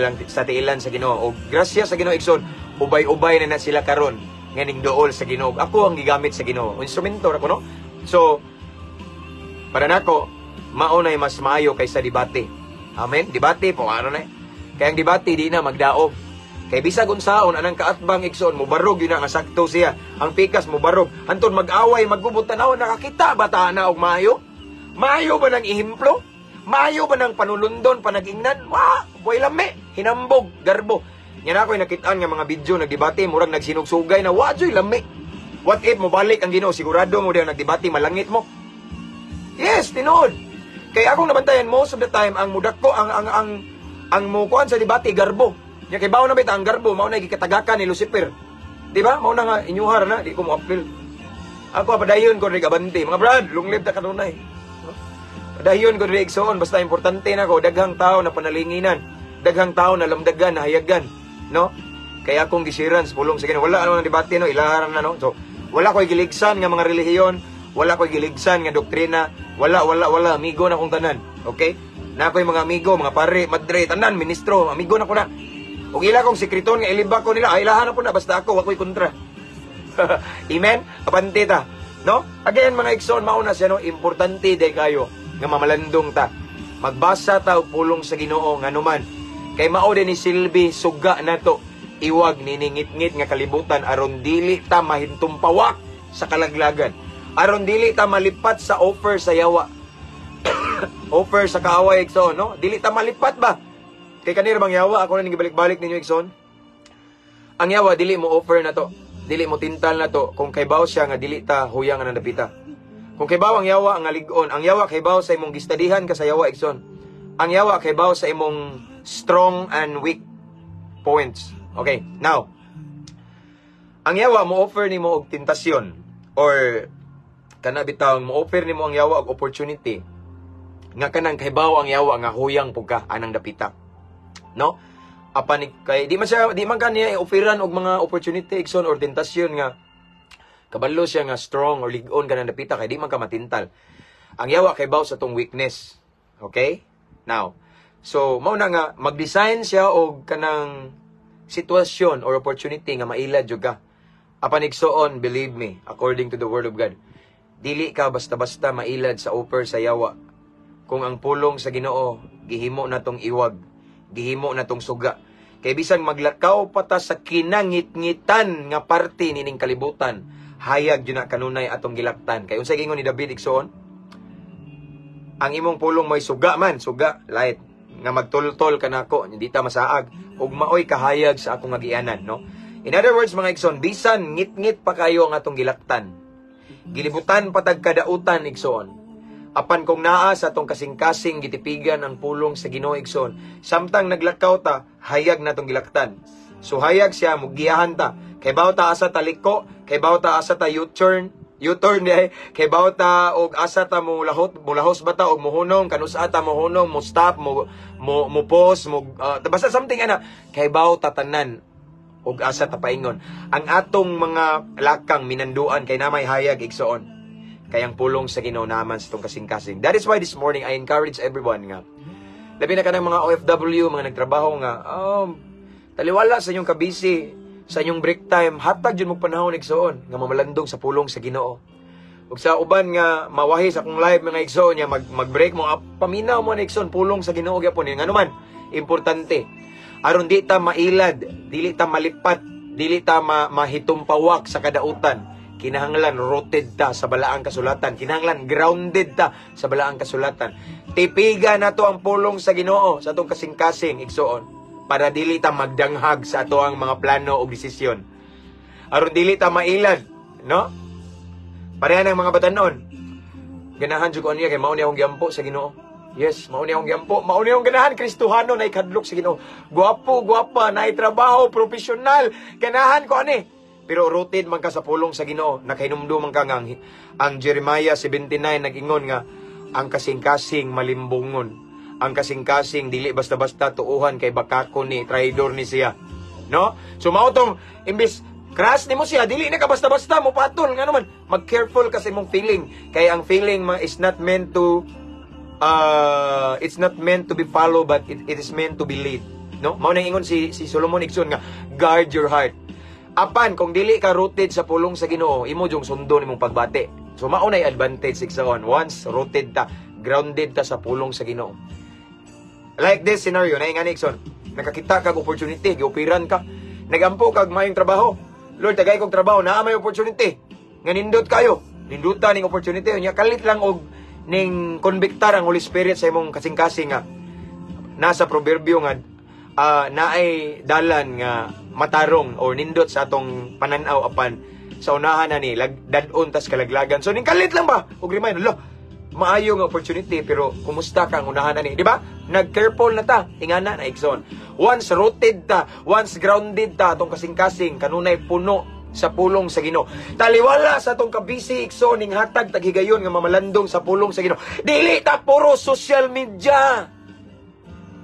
tiilan sa Ginoo. O grasya sa Ginoo, igsoon, ubay-ubay na na sila karon nga ning duol sa Ginoo. Ako ang gigamit sa Ginoo. Instrumento ra ko, no? So, para nako, mao na'y mas maayo kaysa debate. Amen? Debate po, ano na eh. Kaya ang debate, di na magdaog. Kay bisag unsaon anang kaatbang, igsoon, mubarog yun na nga sakto siya. Ang pikas mubarog. Anton mag-away, maggubot tanaw, nakakita ba ta na og maayo? Maayo ba ng ehemplo? Maayo ba ng panulundon, panag-ingnan? Wa, boy lami, hinambog, garbo. Yan ako'y nakitaan nga mga video nagdebate, murag nagsinugsugay na wa joy lami. What if mobalik ang Ginoo, sigurado mo diyan nagdebate, malangit mo. Yes, tinuod. Kaya akong nabantayan most of the time ang mudako ang mukuan sa debate, garbo. Nya kay bawo na bita ang garbo, mao na gikatagakan ni Lucifer. Di ba? Mao na nga inyuhar na, di ko mo appeal. Ako padayon ko rig abante. Mga brad, long live ta kanunay. Padayon ko rig igsoon, basta importante na ko daghang tao na panalinginan, daghang tao na lamdagan, nahayagan, no? Kaya akong gisiran sa pulong sa Ginoo. Wala ano ng debate, no, ilaharan na, no. So, wala ko'y giligsan nga mga relihiyon, wala ko'y giligsan nga doktrina, wala wala wala amigo na kong tanan. Okay? Na ako'y mga amigo, mga pare, madre, tanan, ministro, amigo na ko na. Ug ila kong sekreton nga ilibak ko nila, ay ilahan na po na, basta ako, wako'y kontra. Amen? Abante ta. No? Again, mga igsoon, mauna siya, no? Importante day kayo nga mamalandong ta. Magbasa ta og pulong sa Ginoo nganuman. Kay mao din ni silbi suga nato iwag niningit-ngit nga kalibutan aron dili ta mahintumpawak sa kalaglagan. Aron dili ta malipat sa offer sa yawa. Offer sa kaaway, igsoon, no? Dili ta malipat ba? Kay kanira bang yawa, ako na ning gibalik-balik ninyo, igsoon. Ang yawa dili mo offer na to. Dili mo tintal na to kung kaybaw siya nga dili ta huyang nga dapita. Kung kaybaw ang yawa ang lig-on, ang yawa kaybaw sa imong gistadihan ka sa yawa, igsoon. Ang yawa kaybaw sa imong strong and weak points. Okay, now ang yawa mo offer nimo og tentasyon or kana bitaw mo offer nimo ang yawa og opportunity nga kanang kaybaw ang yawa nga huyang pug ka anang dapita. No? Apan kay di man siya, di man kaniya i-offeran og mga opportunity, igsoon, or tentasyon nga kabalo siya nga strong or lig-on ka ng dapita kay di man ka matintal. Ang yawa kay baw sa tong weakness. Okay? Now, so mao na nga mag-design siya og kanang sitwasyon or opportunity nga mailad jud ka. Apan igsoon, believe me, according to the word of God, dili ka basta-basta mailad sa offer sa yawa. Kung ang pulong sa Ginoo gihimo na tong iwag, gihimo na tong suga. Kay bisan maglakaw pa ta sa kinangit-ngitan nga parte nining kalibutan, hayag jud na kanunay atong gilaktan. Kay unsay gingon ni David, igsoon? Ang imong pulong may suga man, suga, light, nga magtultol kanako, hindi ta masaag, ug maoy kahayag sa akong agianan, no? In other words, mga igsoon, bisan ngit-ngit pa kayo ang atong gilaktan. Gilibutan patag kadautan, igsoon. Apan kung naa sa atong kasing-kasing gitipigan ang pulong sa Ginoo, igsoon, samtang naglakaw ta, hayag na tong gilaktan. So hayag siya, mugiyahan ta. Kay baw ta asa ta liko, kay baw ta asa ta U-turn, U-turn di kay baw ta og asa ta mo lahot, mulahos ba ta og muhunong, kanusa ta mohunong, mo stop, mo mo mo pause, mo basta something ana, kay baw ta tanan og asa ta paingon. Ang atong mga lakang minanduan kay na may hayag, igsoon. Kay ang pulong sa Ginoo naman sa itong kasing-kasing. That is why this morning I encourage everyone nga labi na kanang mga OFW, mga nagtrabaho nga taliwala sa inyong kabisi, sa inyong break time, hatag jud mo panahon, igsoon, nga mamalandong sa pulong sa Ginoo. Ug sa uban nga mawahi sa akong live, mga igsoon, nga mag-break mo, paminaw mo na, igsoon, pulong sa Ginoo gyapon. Ngano man importante aron di ta mailad, dili ta malipat, dili ta mahitumpawak sa kadautan. Kinahanglan rooted ta sa balaang kasulatan. Kinahanglan grounded ta sa balaang kasulatan. Tipiga nato ang pulong sa Ginoo sa atong kasing-kasing, igsoon, para dili ta magdanghag sa ato ang mga plano o desisyon. Aron dili ta mailad, no? Pareha ng mga batanon. Ganahan jud ko niya kay mao ni akong giampo sa Ginoo. Yes, mao ni akong giampo, mao ni akong ganahan, Kristohano na ikadlok sa Ginoo. Gwapo, gwapa, naay trabaho, profesional, ganahan ko ani. Pero rooted man ka sa pulong sa Ginoo, nakahinumdum man ka nga ang Jeremiah 79 nag-ingon nga ang kasing-kasing malimbongon. Ang kasing-kasing dili basta-basta tuuhan kay bakako ni, traidor ni siya. No? So mao tong imbis Crush nimo siya, dili na ka basta-basta mo patol. Nga naman, mag-careful ka sa imong feeling. Kay ang feeling ma is not meant to it's not meant to be followed, but it is meant to be lead. No? Mao nang ingon si Solomon, igsoon, nga guard your heart. Apan kung dili ka rooted sa pulong sa Ginoo, imo jung sundon imong pagbati. So mao nay advantage, igsoon. Once rooted ta, grounded ta sa pulong sa Ginoo. Like this scenario, na nga, igsoon, nakakita kag opportunity, gi-offeran ka. Nagampo kag maayong trabaho. "Lord, tagay kog trabaho, naa may opportunity. Nga nindot kayo." Ninduta ning opportunity. Nya kalit lang og ning konbiktar ang Holy Spirit sa imong kasing-kasing nga nasa proberbyo nga naay dalan nga matarong or nindot sa atong pananaw, apan sa unahan na ni lag, dad-on tas kalaglagan. So ning kalit lang ba og remind, lo, maayo nga opportunity, pero kumusta ka ang unahan na ni, di ba? Nag-careful na ta, ingana na, igsoon. Once rooted ta, once grounded ta, atong kasing-kasing kanunay puno sa pulong sa Ginoo. Taliwala sa atong kabisi, igsoon, ning hatag taghigayon nga mamalandong sa pulong sa Ginoo. Dili ta puro social media.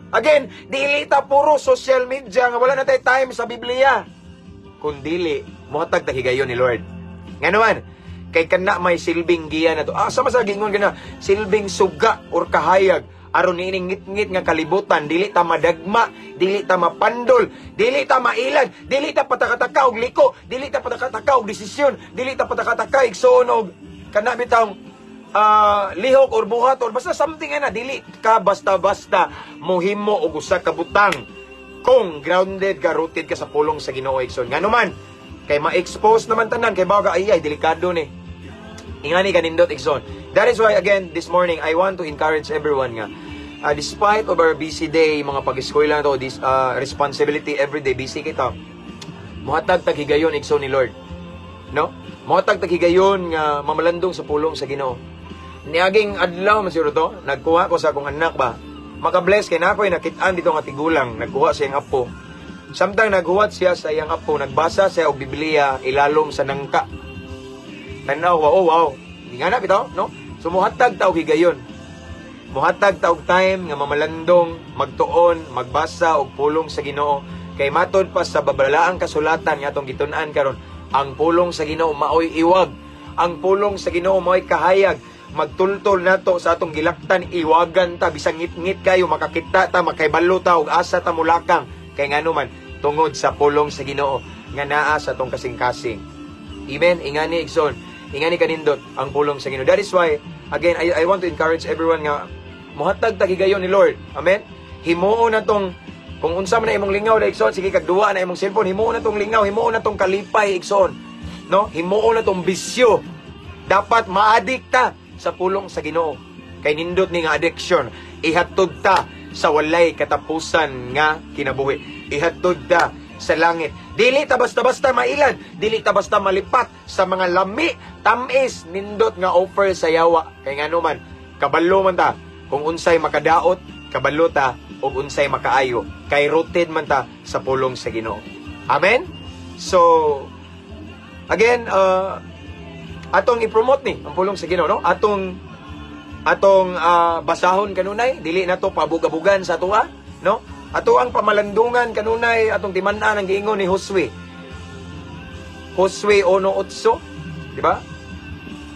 Again, dili ta puro social media nga wala na tay time sa Biblia. Kung dili, mohatag taghigayon ni Lord. Nga naman, kay kana may silbing giya na to. Ah, sama sa gingon kana, silbing suga or kahayag aron niining ngit-ngit nga kalibutan, dili ta madagma, dili ta mapandol, dili ta mailad, dili ta patakataka og liko, dili ta patakataka og desisyon, dili ta patakataka, igsoon, og kana bitawng lihok or buhat or basta something ana. Dili ka basta-basta mohimo og usa ka butang kung grounded ka, rooted ka sa pulong sa Ginoo, igsoon. Ngano man, kay ma-expose naman tanan, kay baga ay ay delikado ni. Ingani kanindot, igsoon. That is why, again, this morning I want to encourage everyone nga despite of our busy day, mga pag-eskwela to, this responsibility every day, busy kita, muhatag tag higayon, igsoon, ni Lord, no? Muhatag tag higayon nga mamalandong sa pulong sa Ginoo. Niaging adlaw man siguro to, nagkuha ko sa akong anak ba. Maka-bless kay na ako'y nakit-an dito nga tigulang, nagkuha sa iyang apo. Samtang naghuwat siya sa iyang apo, nagbasa siya og Biblia ilalom sa nangka. Tanaw, oh wow. Hindi nga na bitaw, no? So muhatag ta og higayon. Muhatag ta og time nga mamalandong, magtuon, magbasa og pulong sa Ginoo. Kay matod pa sa babalaang kasulatan nga atong gitun-an karon, ang pulong sa Ginoo maoy iwag. Ang pulong sa Ginoo maoy kahayag. Magtultol nato sa atong gilaktan, iwagan ta bisang ngit-ngit kayo, makakita ta, makaibalo ta og asa ta mulakang. Kay ngano man, tungod sa pulong sa Ginoo nga naa sa atong kasing-kasing. Amen. Ingani, igsoon. Ingani kanindot ang pulong sa Ginoo. That is why, again, I want to encourage everyone nga muhatag tag higayon ni Lord. Amen. Himuon na tong kung unsa man na imong lingaw, igsoon, sige kag duwa na imong cellphone, himuon na tong lingaw, himuon na tong kalipay, igsoon. No? Himuon na tong bisyo. Dapat maadik ta sa pulong sa Ginoo. Kay nindot ni nga addiction, ihatod ta sa walay katapusan nga kinabuhi. Ihatod ta sa langit. Dili ta basta-basta mailad, dili ta basta malipat sa mga lami, tamis, nindot nga offer sa yawa. Kay ngano man, kabalo man ta kung unsay makadaot, kabalo ta og unsay makaayo. Kay rooted man ta sa pulong sa Ginoo. Amen? So, again, atong i-promote ni ang pulong sa Ginoo, no? Atong basahon kanunay, dili na to pabugabugan sa atoa, no? Ato ang pamalandungan kanunay, atong timan-an ang giingon ni Josue. Josue 1:8, di ba?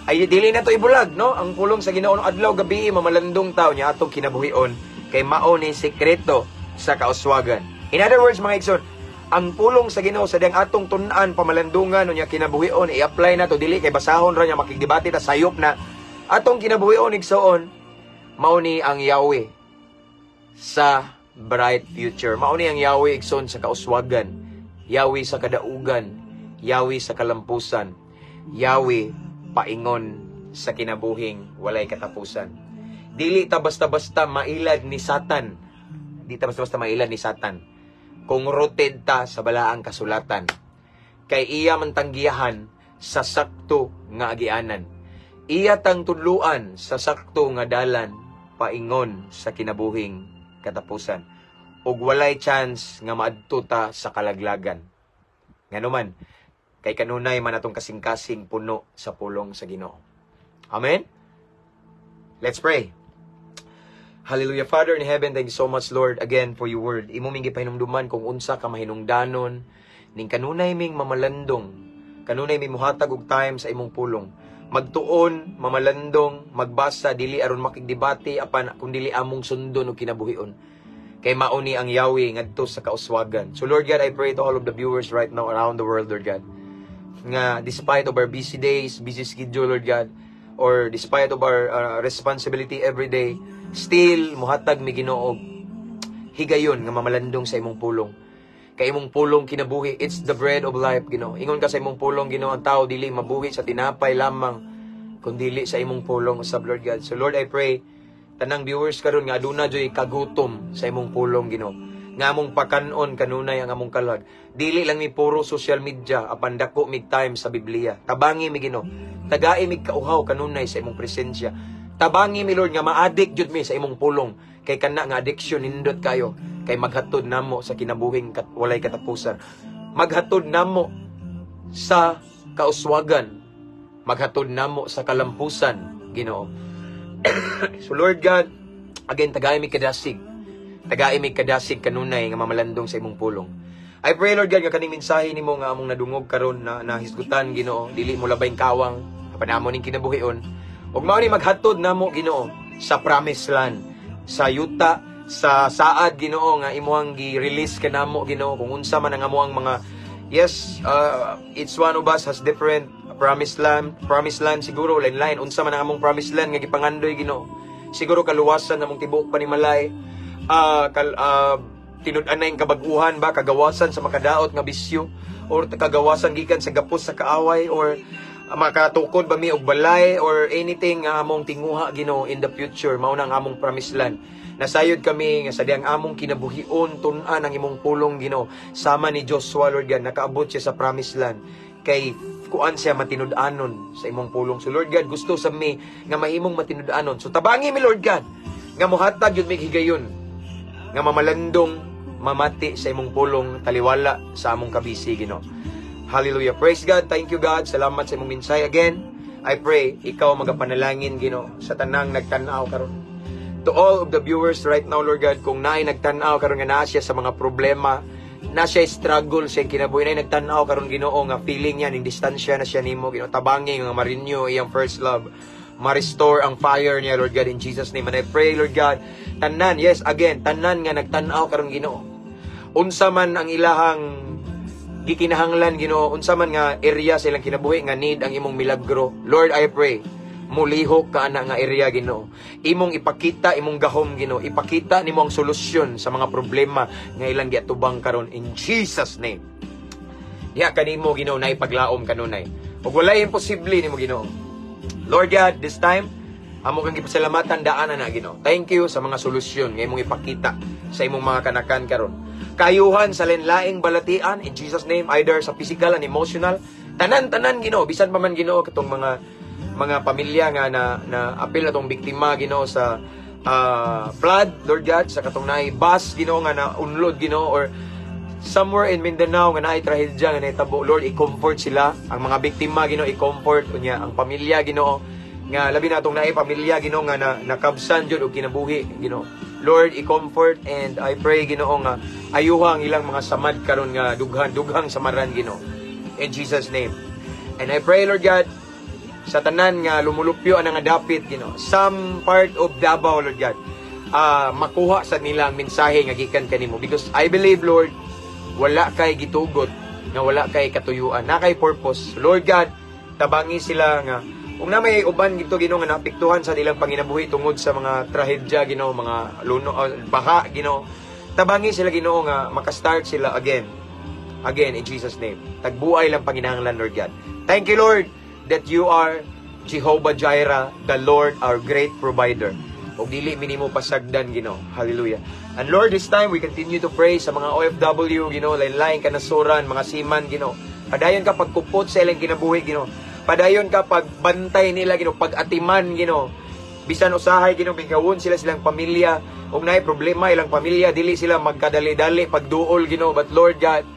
Ay dili na to ibulag, no? Ang pulong sa Ginoo no adlaw gabi mamalandong tawo niya atong kinabuhion kay mao ni sekreto sa kauswagan. In other words, mga igsoon, ang pulong sa Ginoo sa diyang atong tun-an, pamalandungan unya kinabuhion, i-apply na to, dili kay basahon ra niya, makigdebate ta, sayop na. Atong kinabuhion, igsoon, mao ni ang Yahweh sa bright future. Mao ni ang Yahweh, igsoon, sa kauswagan, Yahweh sa kadaugan, Yahweh sa kalampusan, Yahweh paingon sa kinabuhing walay katapusan. Dili ta basta-basta mailad ni Satan. Di ta basta-basta mailad ni Satan kung rooted ta sa balaang kasulatan. Kay iya man tanggiyahan sa sakto nga agianan. Iya tang tudluan sa sakto nga dalan paingon sa kinabuhing katapusan. Ug walay chance nga maadto ta sa kalaglagan. Ngano man, kay kanunay man atong kasing-kasing puno sa pulong sa Ginoo. Amen? Let's pray. Hallelujah. Father in heaven, thank you so much, Lord, again for your word. Imo ming gipahinumduman kung unsa ka mahinungdanon, Ning kanunay ming mamalandong, kanunay mi muhatag og time sa imong pulong. Magtuon, mamalandong, magbasa dili aron makigdebate apan kun dili among sundon og kinabuhion. Kay mao ni ang yawi ngadto sa kauswagan. So Lord God, I pray to all of the viewers right now around the world, Lord God, nga despite of our busy days, busy schedule, Lord God, or despite of our responsibility every day, still muhatag mi, Ginoo, higayon nga mamalandong sa imong pulong. Kay imong pulong kinabuhi, it's the bread of life, Ginoo. Ingon ka sa imong pulong, Ginoo, ang tao dili mabuhi sa tinapay lamang, kundili sa imong pulong usab, Lord God. So Lord, I pray tanang viewers karon nga aduna joy kagutom sa imong pulong, Ginoo. Nga among pakanon kanunay ang among kalag. Dili lang mi puro social media apan dako mig time sa Biblia. Tabangi mi, Ginoo. Tagai mig kauhaw kanunay sa imong presensya. Tabangi mi, Lord, nga ma-addict jud mi sa imong pulong. Kay kana nga addiction nindot kayo kay maghatod namo sa kinabuhing walay katapusan. Maghatod namo sa kauswagan. Maghatod namo sa kalampusan, Ginoo. So Lord God, again, tagai mi kadasig. Tagai mi kadasig kanunay nga mamalandong sa imong pulong. I pray, Lord God, nga kaning mensahe nimo nga among nadungog karon na nahisgutan, Ginoo, dili mo labayng kawang apan amo ning kinabuhion. Ug mao ni maghatod namo, Ginoo, sa promised land, sa yuta, sa saad, Ginoo, nga imuhang gi-release kanamo, Ginoo, kung unsa man ang amuang mga, yes, each one of us has different promised land, promised land siguro lain-lain unsa man ang among promised land nga gipangandoy, Ginoo. Siguro kaluwasan namong tibuok panimalay, tinud-anay kabag-uhan ba, kagawasan sa makadaot nga bisyo or kagawasan gikan sa gapos sa kaaway or makatukod ba mi og balay or anything nga among tinguha, Ginoo, in the future, mao na ang among promised land. Nasayod kami nga sa diyang among kinabuhion tun-an ang imong pulong, Ginoo, sama ni Joshua, Lord God, nakaabot siya sa promised land kay kuan siya, matinud-anon sa imong pulong. So Lord God, gusto sa mi nga mahimong matinud-anon. So tabangi mi, Lord God, nga mohatag yun mig higayon nga mamalandong, mamati sa imong pulong taliwala sa among kabisi, Ginoo. Hallelujah. Praise God. Thank you, God. Salamat sa imong mensahe again. I pray ikaw magapanalangin, Ginoo, sa tanang nagtan-aw karon. To all of the viewers right now, Lord God, kung naay nagtan-aw karon nga naa siya sa mga problema, na siya struggle sa kinabuhi, naay nagtan-aw karon, Ginoo, nga feeling niya ning distansya na siya nimo, Ginoo, tabangi nga ma-renew iyang first love, ma-restore ang fire niya, Lord God, in Jesus' name. And I pray, Lord God, tanan, yes, again, tanan nga nagtan-aw karon, Ginoo, unsa man ang ilahang gikinahanglan, Ginoo, unsa man nga area sa ilang kinabuhi nga need ang imong milagro, Lord, I pray mulihok ka ana nga area, Ginoo. Imong ipakita imong gahom, Ginoo. Ipakita nimo ang solusyon sa mga problema nga ilang giatubang karon in Jesus' name. Diha kanimo, Ginoo, na ipaglaom kanunay ug walay imposible nimo, Ginoo. Lord God, this time amo kang gipasalamatan daan na, Ginoo. Thank you sa mga solusyon nga imong ipakita sa imong mga kanakan karon. Kayuhan sa lain-laing balatian in Jesus' name, either sa physical and emotional. Tanan-tanan, Ginoo, bisan pa man, Ginoo, katong mga pamilya nga na na apil atong biktima, Ginoo, sa flood, Lord God, sa katong naay bus, Ginoo, nga na unlod, Ginoo, or somewhere in Mindanao nga naay trahedya nga nahitabo, Lord, i-comfort sila, ang mga biktima, Ginoo, i-comfort unya ang pamilya, Ginoo, nga labi na atong naay pamilya, Ginoo, nga na nakabsan jud og kinabuhi, Ginoo. Lord, i-comfort and I pray, Ginoo, nga ayuha ang ilang mga samad karon nga dughan dughang samaran, Ginoo, in Jesus' name. And I pray, Lord God, sa tanan nga lumulupyo ang nga dapit, Ginoo, some part of Davao, Lord God, makuha sa nila ang mensahe nga gikan kanimo because I believe, Lord, wala kay gitugot nga wala kay katuyuan, na kay purpose. Lord God, tabangi sila nga kung na may uban gito, Ginoo, nga naapektuhan sa nilang panginabuhi tungod sa mga trahedya, Ginoo, mga luno, baha, Ginoo, tabangi sila, Ginoo, nga makastart sila again again in Jesus' name. Tagbuay lang panginahanglan, Lord God. Thank you, Lord, that you are Jehovah Jireh, the Lord our great provider. Ug dili minimo pasagdan, Ginoo. Hallelujah. And Lord, this time we continue to pray sa mga OFW, Ginoo, lain-lain kanasuran, mga seaman, Ginoo. Padayon ka pagkupot sa ilang kinabuhi, Ginoo. Padayon ka pagbantay nila, Ginoo, pag-atiman, Ginoo. Bisan usahay, Ginoo, bigawon sila silang pamilya. Ug naay problema ilang pamilya, dili sila magkadali-dali pagduol, Ginoo. But Lord God,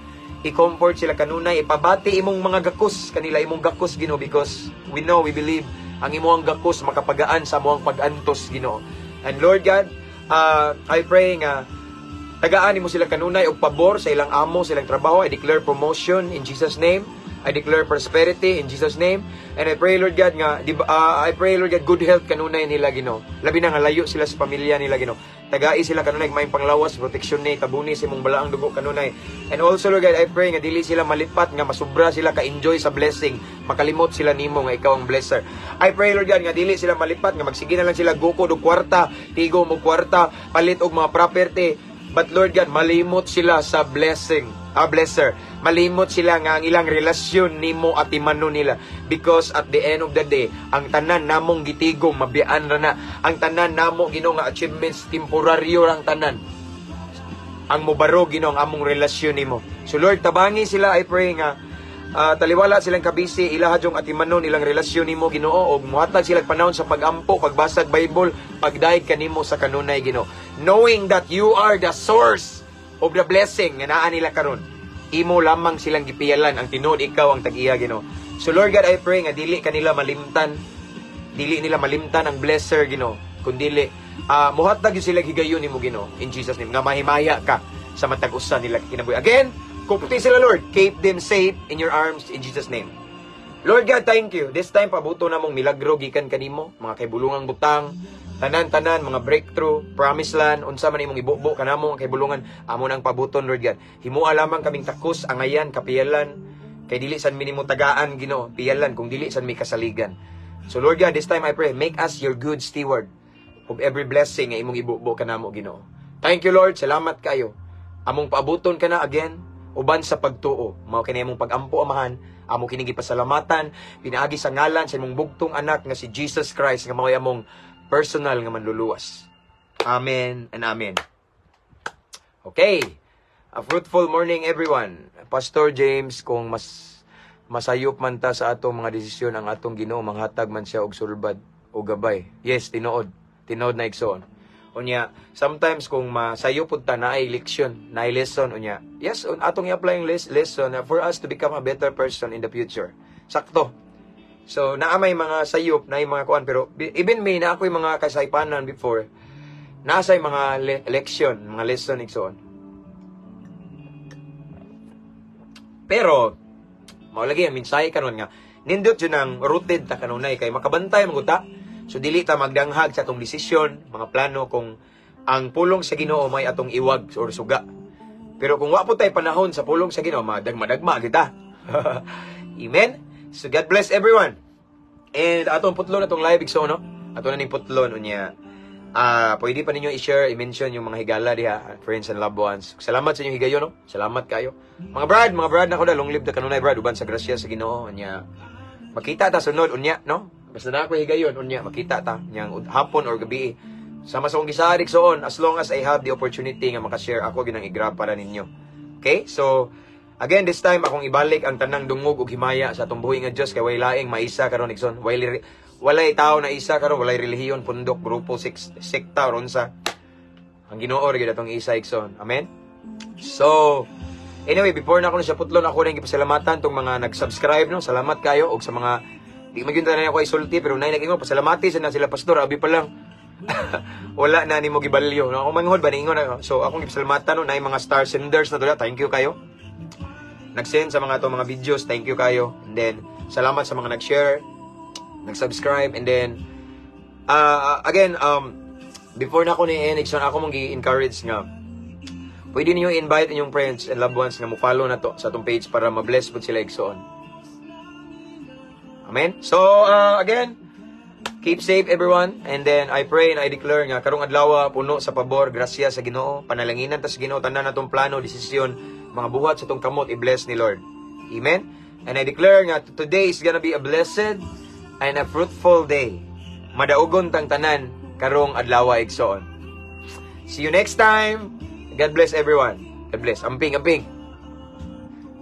i-comfort sila kanunay, ipabati imong mga gakos kanila, imong gakos, Ginoo, because we know, we believe ang imong gakos makapagaan sa among pag-antos, Ginoo. And Lord God, I pray nga Tagaan nimo sila kanunay og pabor sa ilang amo, sa ilang trabaho. I declare promotion in Jesus' name. I declare prosperity in Jesus' name. And I pray, Lord God, nga di ba, I pray, Lord God, good health kanunay nila, Ginoo. Labi na nga layo sila sa pamilya nila, Ginoo. Tagai sila kanunay maayong panglawas, proteksyon ni tabuni sa imong balaang dugo kanunay. And also, Lord God, I pray nga dili sila malipat nga masubra sila ka-enjoy sa blessing, makalimot sila nimo nga ikaw ang blesser. I pray, Lord God, nga dili sila malipat nga magsige na lang sila gukod og kwarta, tigom og kwarta, palit og mga property. But Lord God, malimot sila sa blessing, blesser. Malimot sila nga ang ilang relasyon nimo at imano nila. Because at the end of the day, ang tanan namong gitigom, mabiyaan ra na. Ang tanan namo, Ginoo, nga achievements, temporaryo ang tanan. Ang mobaro, Ginoo, ang among relasyon nimo. So Lord, tabangi sila, I pray nga taliwala silang kabisi, ilaha yung atimanon ilang relasyon nimo, Ginoo, og muhatag sila panahon sa pagampo, pagbasag Bible, pagdayeg kanimo sa kanunay, Ginoo. Knowing that you are the source of the blessing nga naa nila karon. Imo lamang silang gipiyalan, ang tinuod ikaw ang tag-iya, Ginoo. So Lord God, I pray nga dili kanila malimtan, dili nila malimtan ang blesser, Ginoo, kundili muhatag gyud sila higayon nimo, Ginoo, in Jesus' name, nga mahimaya ka sa matag usa nila kinabuhi. Again, kupti sila, Lord. Keep them safe in your arms in Jesus' name. Lord God, thank you. This time, pabuto na mong milagro gikan kanimo, mga kaibulungang butang, tanan-tanan, mga breakthrough, promise land, unsa man imong ibubo kanamo ang kaibulungan, amo nang pabuton, Lord God. Himua lamang kaming takos, angayan, kapiyalan, kay dili san minimo tagaan, Ginoo, piyalan kung dili san may kasaligan. So Lord God, this time I pray, make us your good steward of every blessing nga imong ibubo kanamo, Ginoo. Thank you, Lord, salamat kayo. Among paabuton kana again uban sa pagtuo. Mao kini among pagampo, Amahan, amo kini gipasalamatan pinaagi sa ngalan sa imong bugtong anak nga si Jesus Christ nga mao'y among personal nga manluluwas. Amen and amen. Okay. A fruitful morning, everyone. Pastor James, kung mas masayop man ta sa atong mga desisyon, ang atong Ginoo manghatag man siya og sulbad o gabay. Yes, tinuod. Tinuod na, igsoon. Unya, sometimes kung masayop pud ta, naay leksyon, naay lesson unya. Yes, atong i-apply yung lesson for us to become a better person in the future. Sakto. So, naa may mga sayop, naay mga kuan, pero even me, na ako'y mga kasaypanan before, nasa mga leksyon, mga lesson, igsoon. Pero, mao lagi ang mensahe karon nga nindot yun ang rooted ta kanunay kay makabantay man ta. So dili ta magdanghag sa atong desisyon, mga plano kung ang pulong sa Ginoo may atong iwag or suga. Pero kung wa po tay panahon sa pulong sa Ginoo, madagma-dagma kita. Amen. So God bless everyone. And atong putlon atong live, igsoon, no? Ato na ning putlon unya. Pwede pa ninyo i-share, i-mention yung mga higala diha, friends and loved ones. Salamat sa inyong higayon, no? Salamat kayo. Mga brad nako da, long live the kanunay, brad, uban sa grasya sa Ginoo unya. Makita ta sunod unya, no? Basta na ako higayon unya, makita ta nyang hapon or gabi. Sama sa akong gisaad, igsoon, as long as I have the opportunity nga makashare ako ginang i-grab para ninyo. Okay? So again, this time akong ibalik ang tanang dungog ug himaya sa atong buhi nga Dios kay way laing maisa karon, igsoon. Walay tao na isa karon, walay relihiyon, pundok, grupo, sekta or unsa. Ang Ginoo ra gyud atong isa, igsoon. Amen. So, anyway, before na ako na siya putlon, ako rin gipasalamatan tong mga nag-subscribe, no. Salamat kayo og sa mga di man gyud tanan ako isulti, pero nay nag-ingon pasalamati sa na sila, "Pastor, abi pa lang wala na nimo gibalyo," no. Ako manghod ba niingon na. So akong gipasalamatan, no, nay mga star senders na to. Thank you kayo. Nag-send sa mga to mga videos, thank you kayo. And then salamat sa mga nag-share, nag-subscribe, and then again, before na ako ni Enixon, ako mong gi-encourage nga pwede niyo invite inyong friends and loved ones nga mo-follow na to sa atong page para ma-bless pud sila, igsoon. Amen. So again, keep safe, everyone, and then I pray and I declare nga karong adlaw puno sa pabor, grasya sa Ginoo, panalanginan ta sa Ginoo, tanan natong plano, desisyon, mga buhat sa atong kamot i-bless ni Lord. Amen. And I declare nga today is gonna be a blessed and a fruitful day. Madaugon tang tanan karong adlaw, igsoon. See you next time. God bless everyone. God bless. Amping, amping.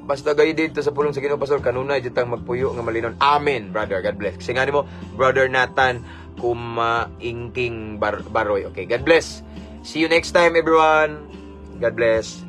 Basta gayo dito sa pulong sa Ginoo, Pastor, kanunay jud tang magpuyo nga malinon. Amen, brother. God bless. Kasi nga nimo, Brother Nathan Kumaingking Baroy. Okay, God bless. See you next time, everyone. God bless.